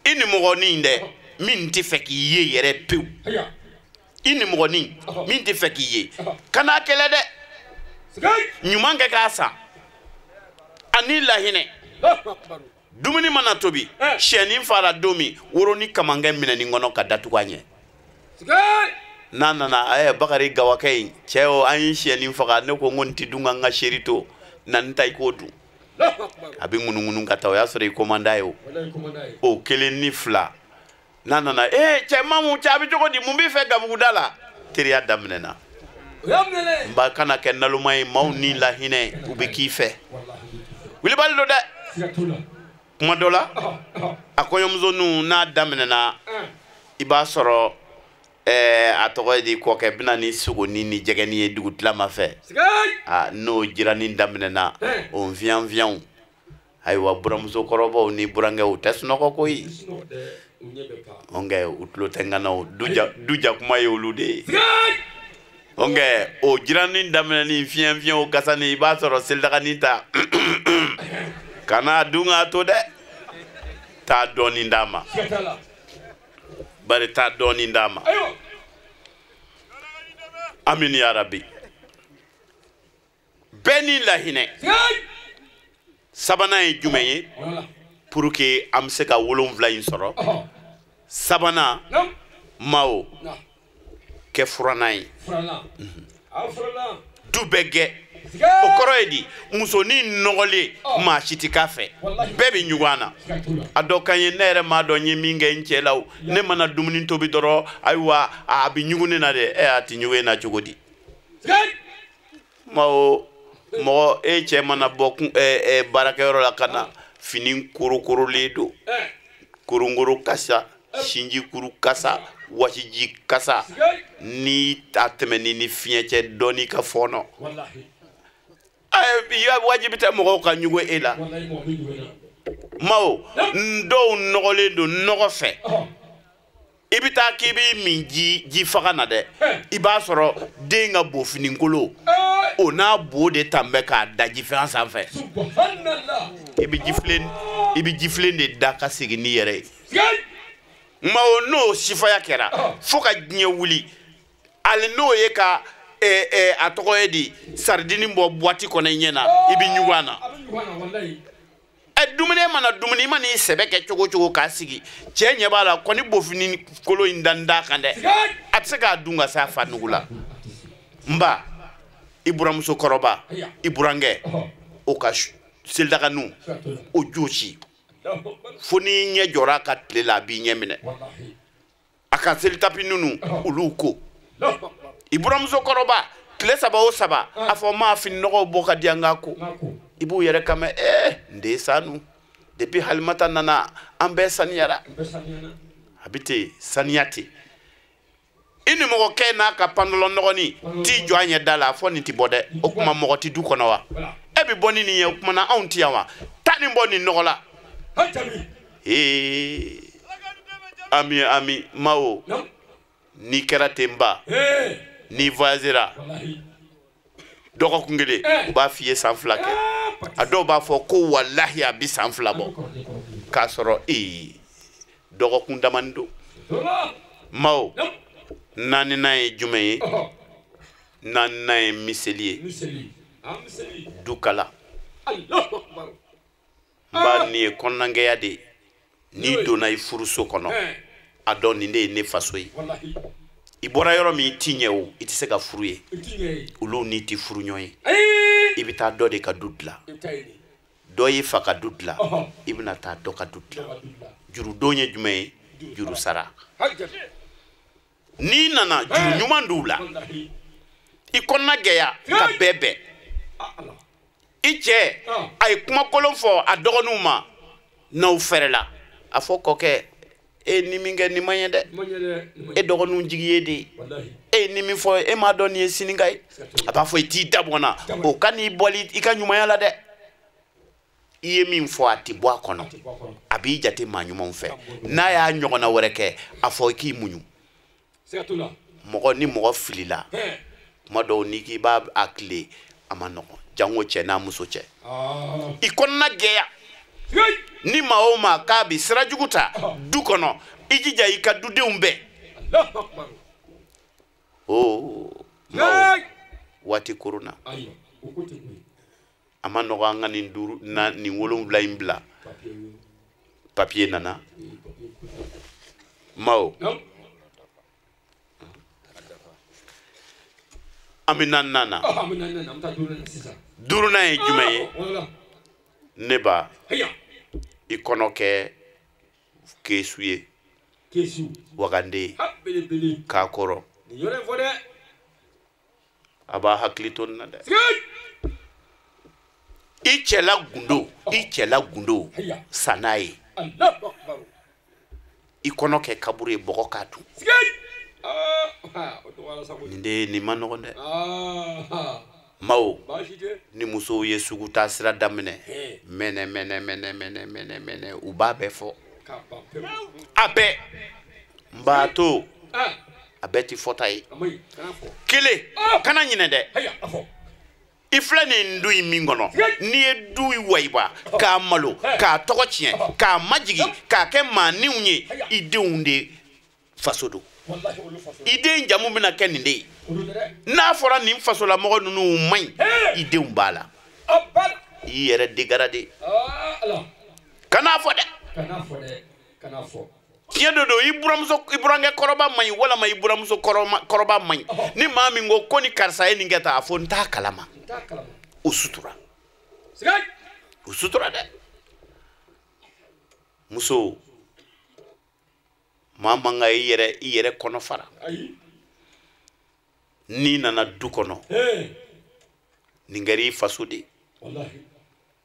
i nimɔgɔnin dɛ, min tɛ fɛ k'i ye yɛrɛ pewu. I nimɔgɔnin min tɛ fɛ k'i ye, kan'a kɛlɛ dɛ. Ɲuman kɛ k'a san. A ni lahinɛ. Dumuni mana tobi, siyɛnin fara don min, woro ni kamankɛ minɛni kɔnɔ ka datugu a ɲɛ. N'a nana, Bakari gawakɛ in, cɛ o an ye siyɛnin faga, ne ko n ko n tɛ dun ka n ka seri to, na n ta i k'o dun. A bɛ ŋunuŋunu ka taa, o y'a sɔrɔ i komanda ye o. O 1 ni 2. N'a nana, cɛ Mamu, cɛ a bɛ cogo di, mun b'i fɛ gabuguda la? Teriya daminɛna. N ba kana kɛ naloma ye, maaw ni lahinɛ, u bɛ k'i fɛ. Wulibali don dɛ. Kuma dɔ la, a kɔɲɔmuso ninnu n'a daminɛna, i b'a sɔrɔ a tɔgɔ ye di, kɔkɛ bɛna ni sogonin ni jɛgɛnin ye dugutilama fɛ. N'o jiranin daminɛna, o nfiyan fiyanw. Ayiwa buramusokɔrɔbaw ni burankɛw tɛ sunɔgɔ koyi. U tulo tɛ ŋanaw, du jakuma ye olu de ye. O jiranin daminɛni fiyan fiyanw kasani, i b'a sɔrɔ selidaganin ta. Kana dun k'a to dɛ. Taa dɔɔnin d'a ma. Bari taa dɔɔnin d'a ma. Amin ya Rabbi. Bɛɛ ni lahinɛ. Sabanan ye jumɛn ye? Pour que an bɛ se ka 7 in sɔrɔ. Sabanan, maaw kɛ furannan ye. Du bɛɛ gɛ. O kɔrɔ ye di, musonin nɔgɔlen maa si tɛ k'a fɛ, bɛɛ bɛ ɲugun a na. A dɔ kan ye, ne yɛrɛ m'a dɔn n ye min kɛ n cɛ la o, ne mana dumuni tobi dɔrɔn, ayiwa a bɛ ɲugun ne na dɛ. A tɛ ɲugun e na cogo di? Maaw mɔgɔ e cɛ mana bɔ baarakɛyɔrɔ la ka na, fini korokorolen don, koronkoro kasa, sinjikuru kasa, wasiji kasa, ni a tɛmɛn'i ni fiɲɛ cɛ dɔɔni ka fɔɔnɔ. Wajibi tɛ mɔgɔw ka ɲugun e la. Maaw dɔw nɔgɔlen don nɔgɔ fɛ. I bɛ taa k'i b'i min ji faga na dɛ, i b'a sɔrɔ den ka bofininkolo o n'a bo de tan bɛ k'a da jifɛn sanfɛ. I bɛ jifilen de da ka segin n'i yɛrɛ ye. Maaw n'o sifaya kɛra fo ka diɲɛ wuli, hali n'o ye ka a tɔgɔ ye di, saridini bɔ boîte kɔnɔ i ɲɛ na, i bɛ ɲugun a na. Dumuni mana dumuni, i mana i sɛbɛ kɛ cogo cogo k'a sigi, cɛ ɲɛ b'a la kɔni bofini kolo in dan d'a kan dɛ, a tɛ se k'a dun ka s'a fa nugu la. N ba, i buramuso kɔrɔba, i burankɛ, o ka selidaganu, o jɔsi fo n'i ɲɛ jɔra a ka tile la, a b'i ɲɛ minɛ. A ka selitapi ninnu, olu ko. I buramuso kɔrɔba, tile 3 o 3, a fɔ maa fini nɔgɔw bɔ ka di an ka ko. I b'u yɛrɛ kama, n den sanu, depuis Halimata nana, an bɛɛ saniyara. A bɛ ten, saniya ten. I ni mɔgɔkɛ n'a ka pantalon nɔgɔnin t'i jɔ a ɲɛ da la, fɔ nin tɛ bɔ dɛ. O tuma mɔgɔ tɛ du kɔnɔ wa? E bɛ bɔ ni nin ye, o tuma na anw tɛ yan wa? Taa nin bɔ nin nɔgɔ la. Ami ami, maaw, n'i kɛra ten ba, n'i voyagera, dɔgɔkun kelen, u b'a f'i ye san 2 kɛ. A dɔw b'a fɔ ko walahi a bɛ san 2 bɔ, k'a sɔrɔ Dɔgɔkun damani don. Maaw, naaninan ye jumɛn ye? Naaninan ye miseli ye. Dukala. N b'a nin ye kɔnɔnagɛya de ye. N'i donna i furuso kɔnɔ, a dɔn nin de ye ne faso ye. I bɔra yɔrɔ min i ti ɲɛ o, i tɛ se ka furu ye. Olu n'i ti furu ɲɔgɔn ye. I bɛ taa dɔ de ka du dilan. Dɔ y'i fa ka du dilan, i bɛna taa dɔ ka du dilan. Jurudon ye jumɛn ye? Juru sara. N'i nana juru ɲuman d'u la, i kɔnɔna gɛya ka bɛɛ bɛn. I cɛ a ye kuma kolon fɔ a dɔgɔninw ma, n'aw fɛrɛla, a fɔ kɔkɛ, e ni min kɛ nin man ɲɛ dɛ, e dɔgɔninw jigi ye de ye, e ye ni min fɔ e m'a dɔn nin ye sinika ye, a b'a fɔ i t'i da bɔ n na, o ka n'i bɔli i ka ɲumanya la dɛ. I ye min fɔ a tɛ bɔ a kɔnɔ, a b'i jate maa ɲumanw fɛ. N'a y'a ɲɔgɔnna wɛrɛ kɛ, a fɔ i k'i muɲu. Mɔgɔ ni mɔgɔ filila, kuma dɔw n'i k'i b'a a tile, a ma nɔgɔn, jango cɛ n'a muso cɛ. I kɔnɔna gɛya. Ni maa o maa k'a bɛ sira jugu ta du kɔnɔ, i jija i ka dudenw bɛn. Oo maaw, waati koronna. A ma nɔgɔ an ka nin duuru na nin 7 in bila. Papiye nana. Maaw, an bɛ naaninan na. Duurunan ye jumɛn ye? Ne ba, i kɔnɔ kɛ kesu ye, wagande, kakɔrɔ. A b'a hakili to nin na dɛ. I cɛla gundo, i cɛla gundo san n'a ye. I kɔnɔ kɛ kaburu ye, bɔgɔ k'a dun. Nin de nin ma nɔgɔn dɛ. Maaw, ni musow ye sugu taa sira daminɛ, mɛnɛ mɛnɛ mɛnɛ mɛnɛ mɛnɛ mɛnɛ, u b'a bɛɛ fɔ. A bɛɛ. N b'a to, a bɛɛ ti fɔta ye. Kelen, kana ɲinɛ dɛ. I filɛ nin du in min kɔnɔ, n'i ye du in wayiba, k'a malo, k'a tɔgɔ tiɲɛ, k'a majigin, k'a kɛ maaninw ye, i denw de faso don. I den jamu bɛna kɛ nin de ye. N'a fɔra nin fasolamɔgɔ ninnu man ɲi, i denw b'a la. I yɛrɛ dégradé. Kan'a fɔ dɛ. Tiɲɛ de don, i buramuso, i burankɛ kɔrɔba man ɲi, walama i buramuso kɔrɔba man ɲi. Ni maa min ko ko ni karisa ye nin kɛ tan, a fɔ n t'a kalama. O sutura. O sutura dɛ. Muso, maa man ka i yɛrɛ kɔnɔ fara. N'i nana du kɔnɔ, nin kɛra i faso de ye.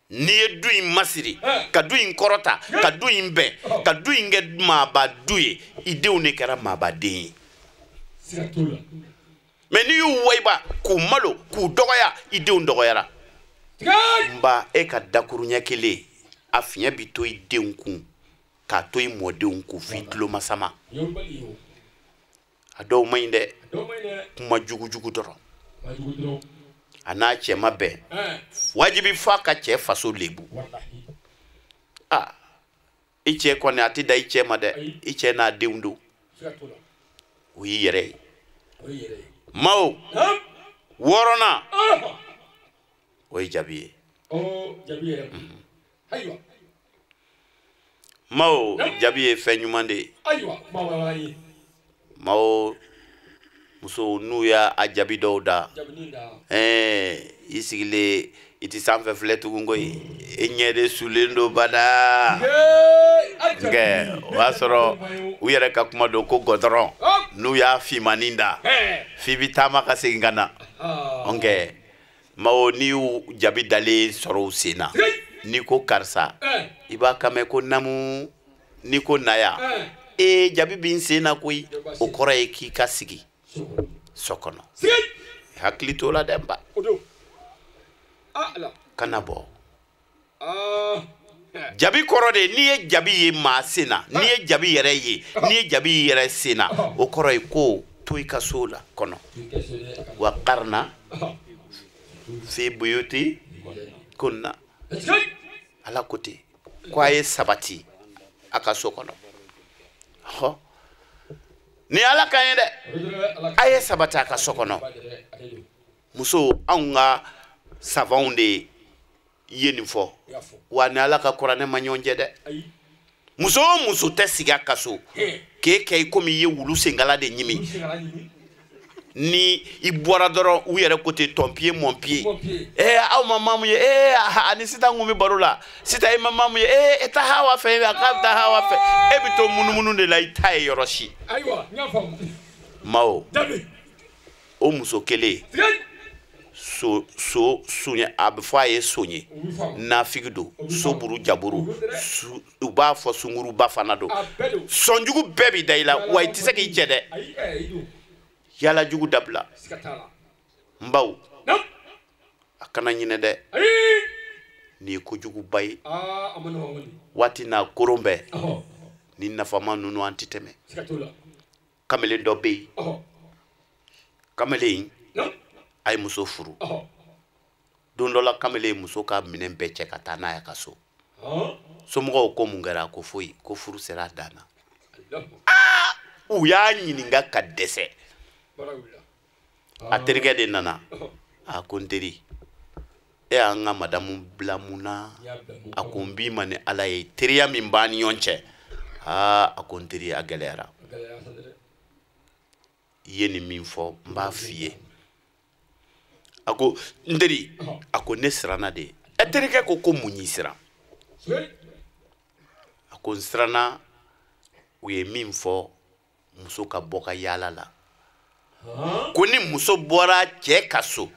N'i ye du in masiri, ka du in kɔrɔta, ka du in bɛn, ka du in kɛ maaba du ye, i denw de kɛra maabaden ye. Mɛ n'i y'u wayiba, k'u malo, k'u dɔgɔya, i denw dɔgɔyara. N ba, e ka dakuruɲɛ kelen, a fiɲɛ bi to i denw kun, k'a to i mɔdenw kun f'i tulomasama. A dɔw man ɲi dɛ. Kuma jugujugu dɔrɔn. A n'a cɛ ma bɛn, wajibi f'a ka cɛ faso lebu. Aa, i cɛ kɔni a tɛ da i cɛ ma dɛ, i cɛ n'a denw don. O y'i yɛrɛ ye. Maaw, wɔɔrɔnan, o ye jabi ye. Maaw, jabi ye fɛn ɲuman de ye. Maaw, musow n'u y'a jaabi dɔw da, i sigilen i ti sanfɛ filɛ tugun koyi, e ɲɛ de sulen don bada. Nkɛ o y'a sɔrɔ u yɛrɛ ka kuma don ko gɔdɔrɔn, n'u y'a finmanin da, f'i bi taama ka segin ka na. Nkɛ maaw, n'i y'u jaabi dalen sɔrɔ u sen na, n'i ko karisa, i b'a kan mɛn ko namu, n'i ko naya, ee jaabi b'i sen na koyi, o kɔrɔ ye k'i ka sigi so kɔnɔ. Hakili t'o la dɛ n ba. Kana bɔ. Jabi kɔrɔ de, n'i ye jabi ye maa sen na, n'i ye jabi yɛrɛ ye, n'i ye jabi yɛrɛ sen na, o kɔrɔ ye ko to i ka so la kɔnɔ. Wa karna fi buyuti kunna. Ala ko ten, ko a ye sabati a ka so kɔnɔ. Hɔ ni ala ka ɲi dɛ a ye sabati a ka so kɔnɔ muso anw ka savanw de ye nin fɔ wa ni ala ka kuranɛ ma ɲɔgɔn jɛ dɛ muso o muso tɛ sigi a ka so k'e kɛ i komi i ye wulu senkala de ɲimi ni i bɔra dɔrɔn u yɛrɛ ko ten ton pied mon pied aw ma maamu ye ani sitan kun bɛ baro la sitan e ma maamu ye e taa hawa fɛ a k'a bɛ taa hawa fɛ e bɛ to munumunu de la i t'a ye yɔrɔ si. Ayiwa n y'a faamu. Maaw o muso kelen so soɲɛ a bɛ fɔ a ye soɲɛ nafigi don soburu jaburu u b'a fɔ sunguruba fana don sɔnjugu bɛɛ bɛ da i la wa i tɛ se k'i cɛ dɛ. Yala jugu dabila n baw a kana ɲinɛ dɛ nin ye kojuguba ye waati n'a koron bɛɛ ni nafama ninnu an tɛ tɛmɛ kamalen dɔ bɛ yen kamalen a ye muso furu don dɔ la kamalen ye muso ka minɛn bɛɛ cɛ ka taa n'a ye a ka so somɔgɔw ko mun kɛra ko foyi ko furu sera a dan na u y'a ɲininka ka dɛsɛ a terikɛ de nana a ko n teri e y'an ka madamu bila mun na a ko n b'i ma ni ala ye teriya min b'an ni ɲɔgɔn cɛ aa a ko n teri a gɛlɛyara i ye nin min fɔ n b'a f'i ye a ko n teri a ko ne siranna de ɛ terikɛ ko mun y'i siran a ko n siranna u ye min fɔ muso ka bɔ ka yaala la ko ni muso bɔra cɛ ka so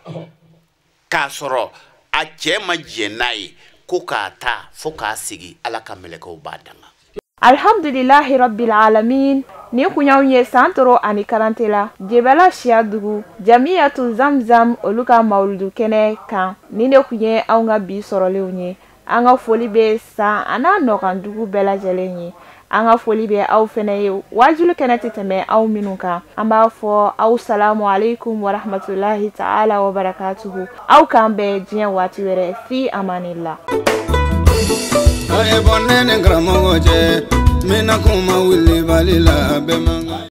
k'a sɔrɔ a cɛ ma jɛn n'a ye ko k'a ta fo k'a sigi ala ka mɛlɛkɛw b'a danga. Alhamdulilahi rabbil alamin ni kun y'anw ye san toro ani karante la Jebala siya dugu jamiyatu zamzam olu ka mawuludu kɛnɛ kan ni de kun ye anw ka bi sɔrɔlenw ye an ka foli bɛ san a n'a nɔkan dugu bɛɛ lajɛlen ye. An ka foli bɛ aw fɛnɛ ye waajulu kɛnɛ tɛ tɛmɛ aw minnu kan an b'a fɔ aw salamu aleykum warahmatulahi ta'ala wa barakatuhu aw k'an bɛn diɲɛ waati wɛrɛ fi amanila. A ye bɔ ne ni karamɔgɔ cɛ n bɛna kuma wulibali la bɛɛ man kan.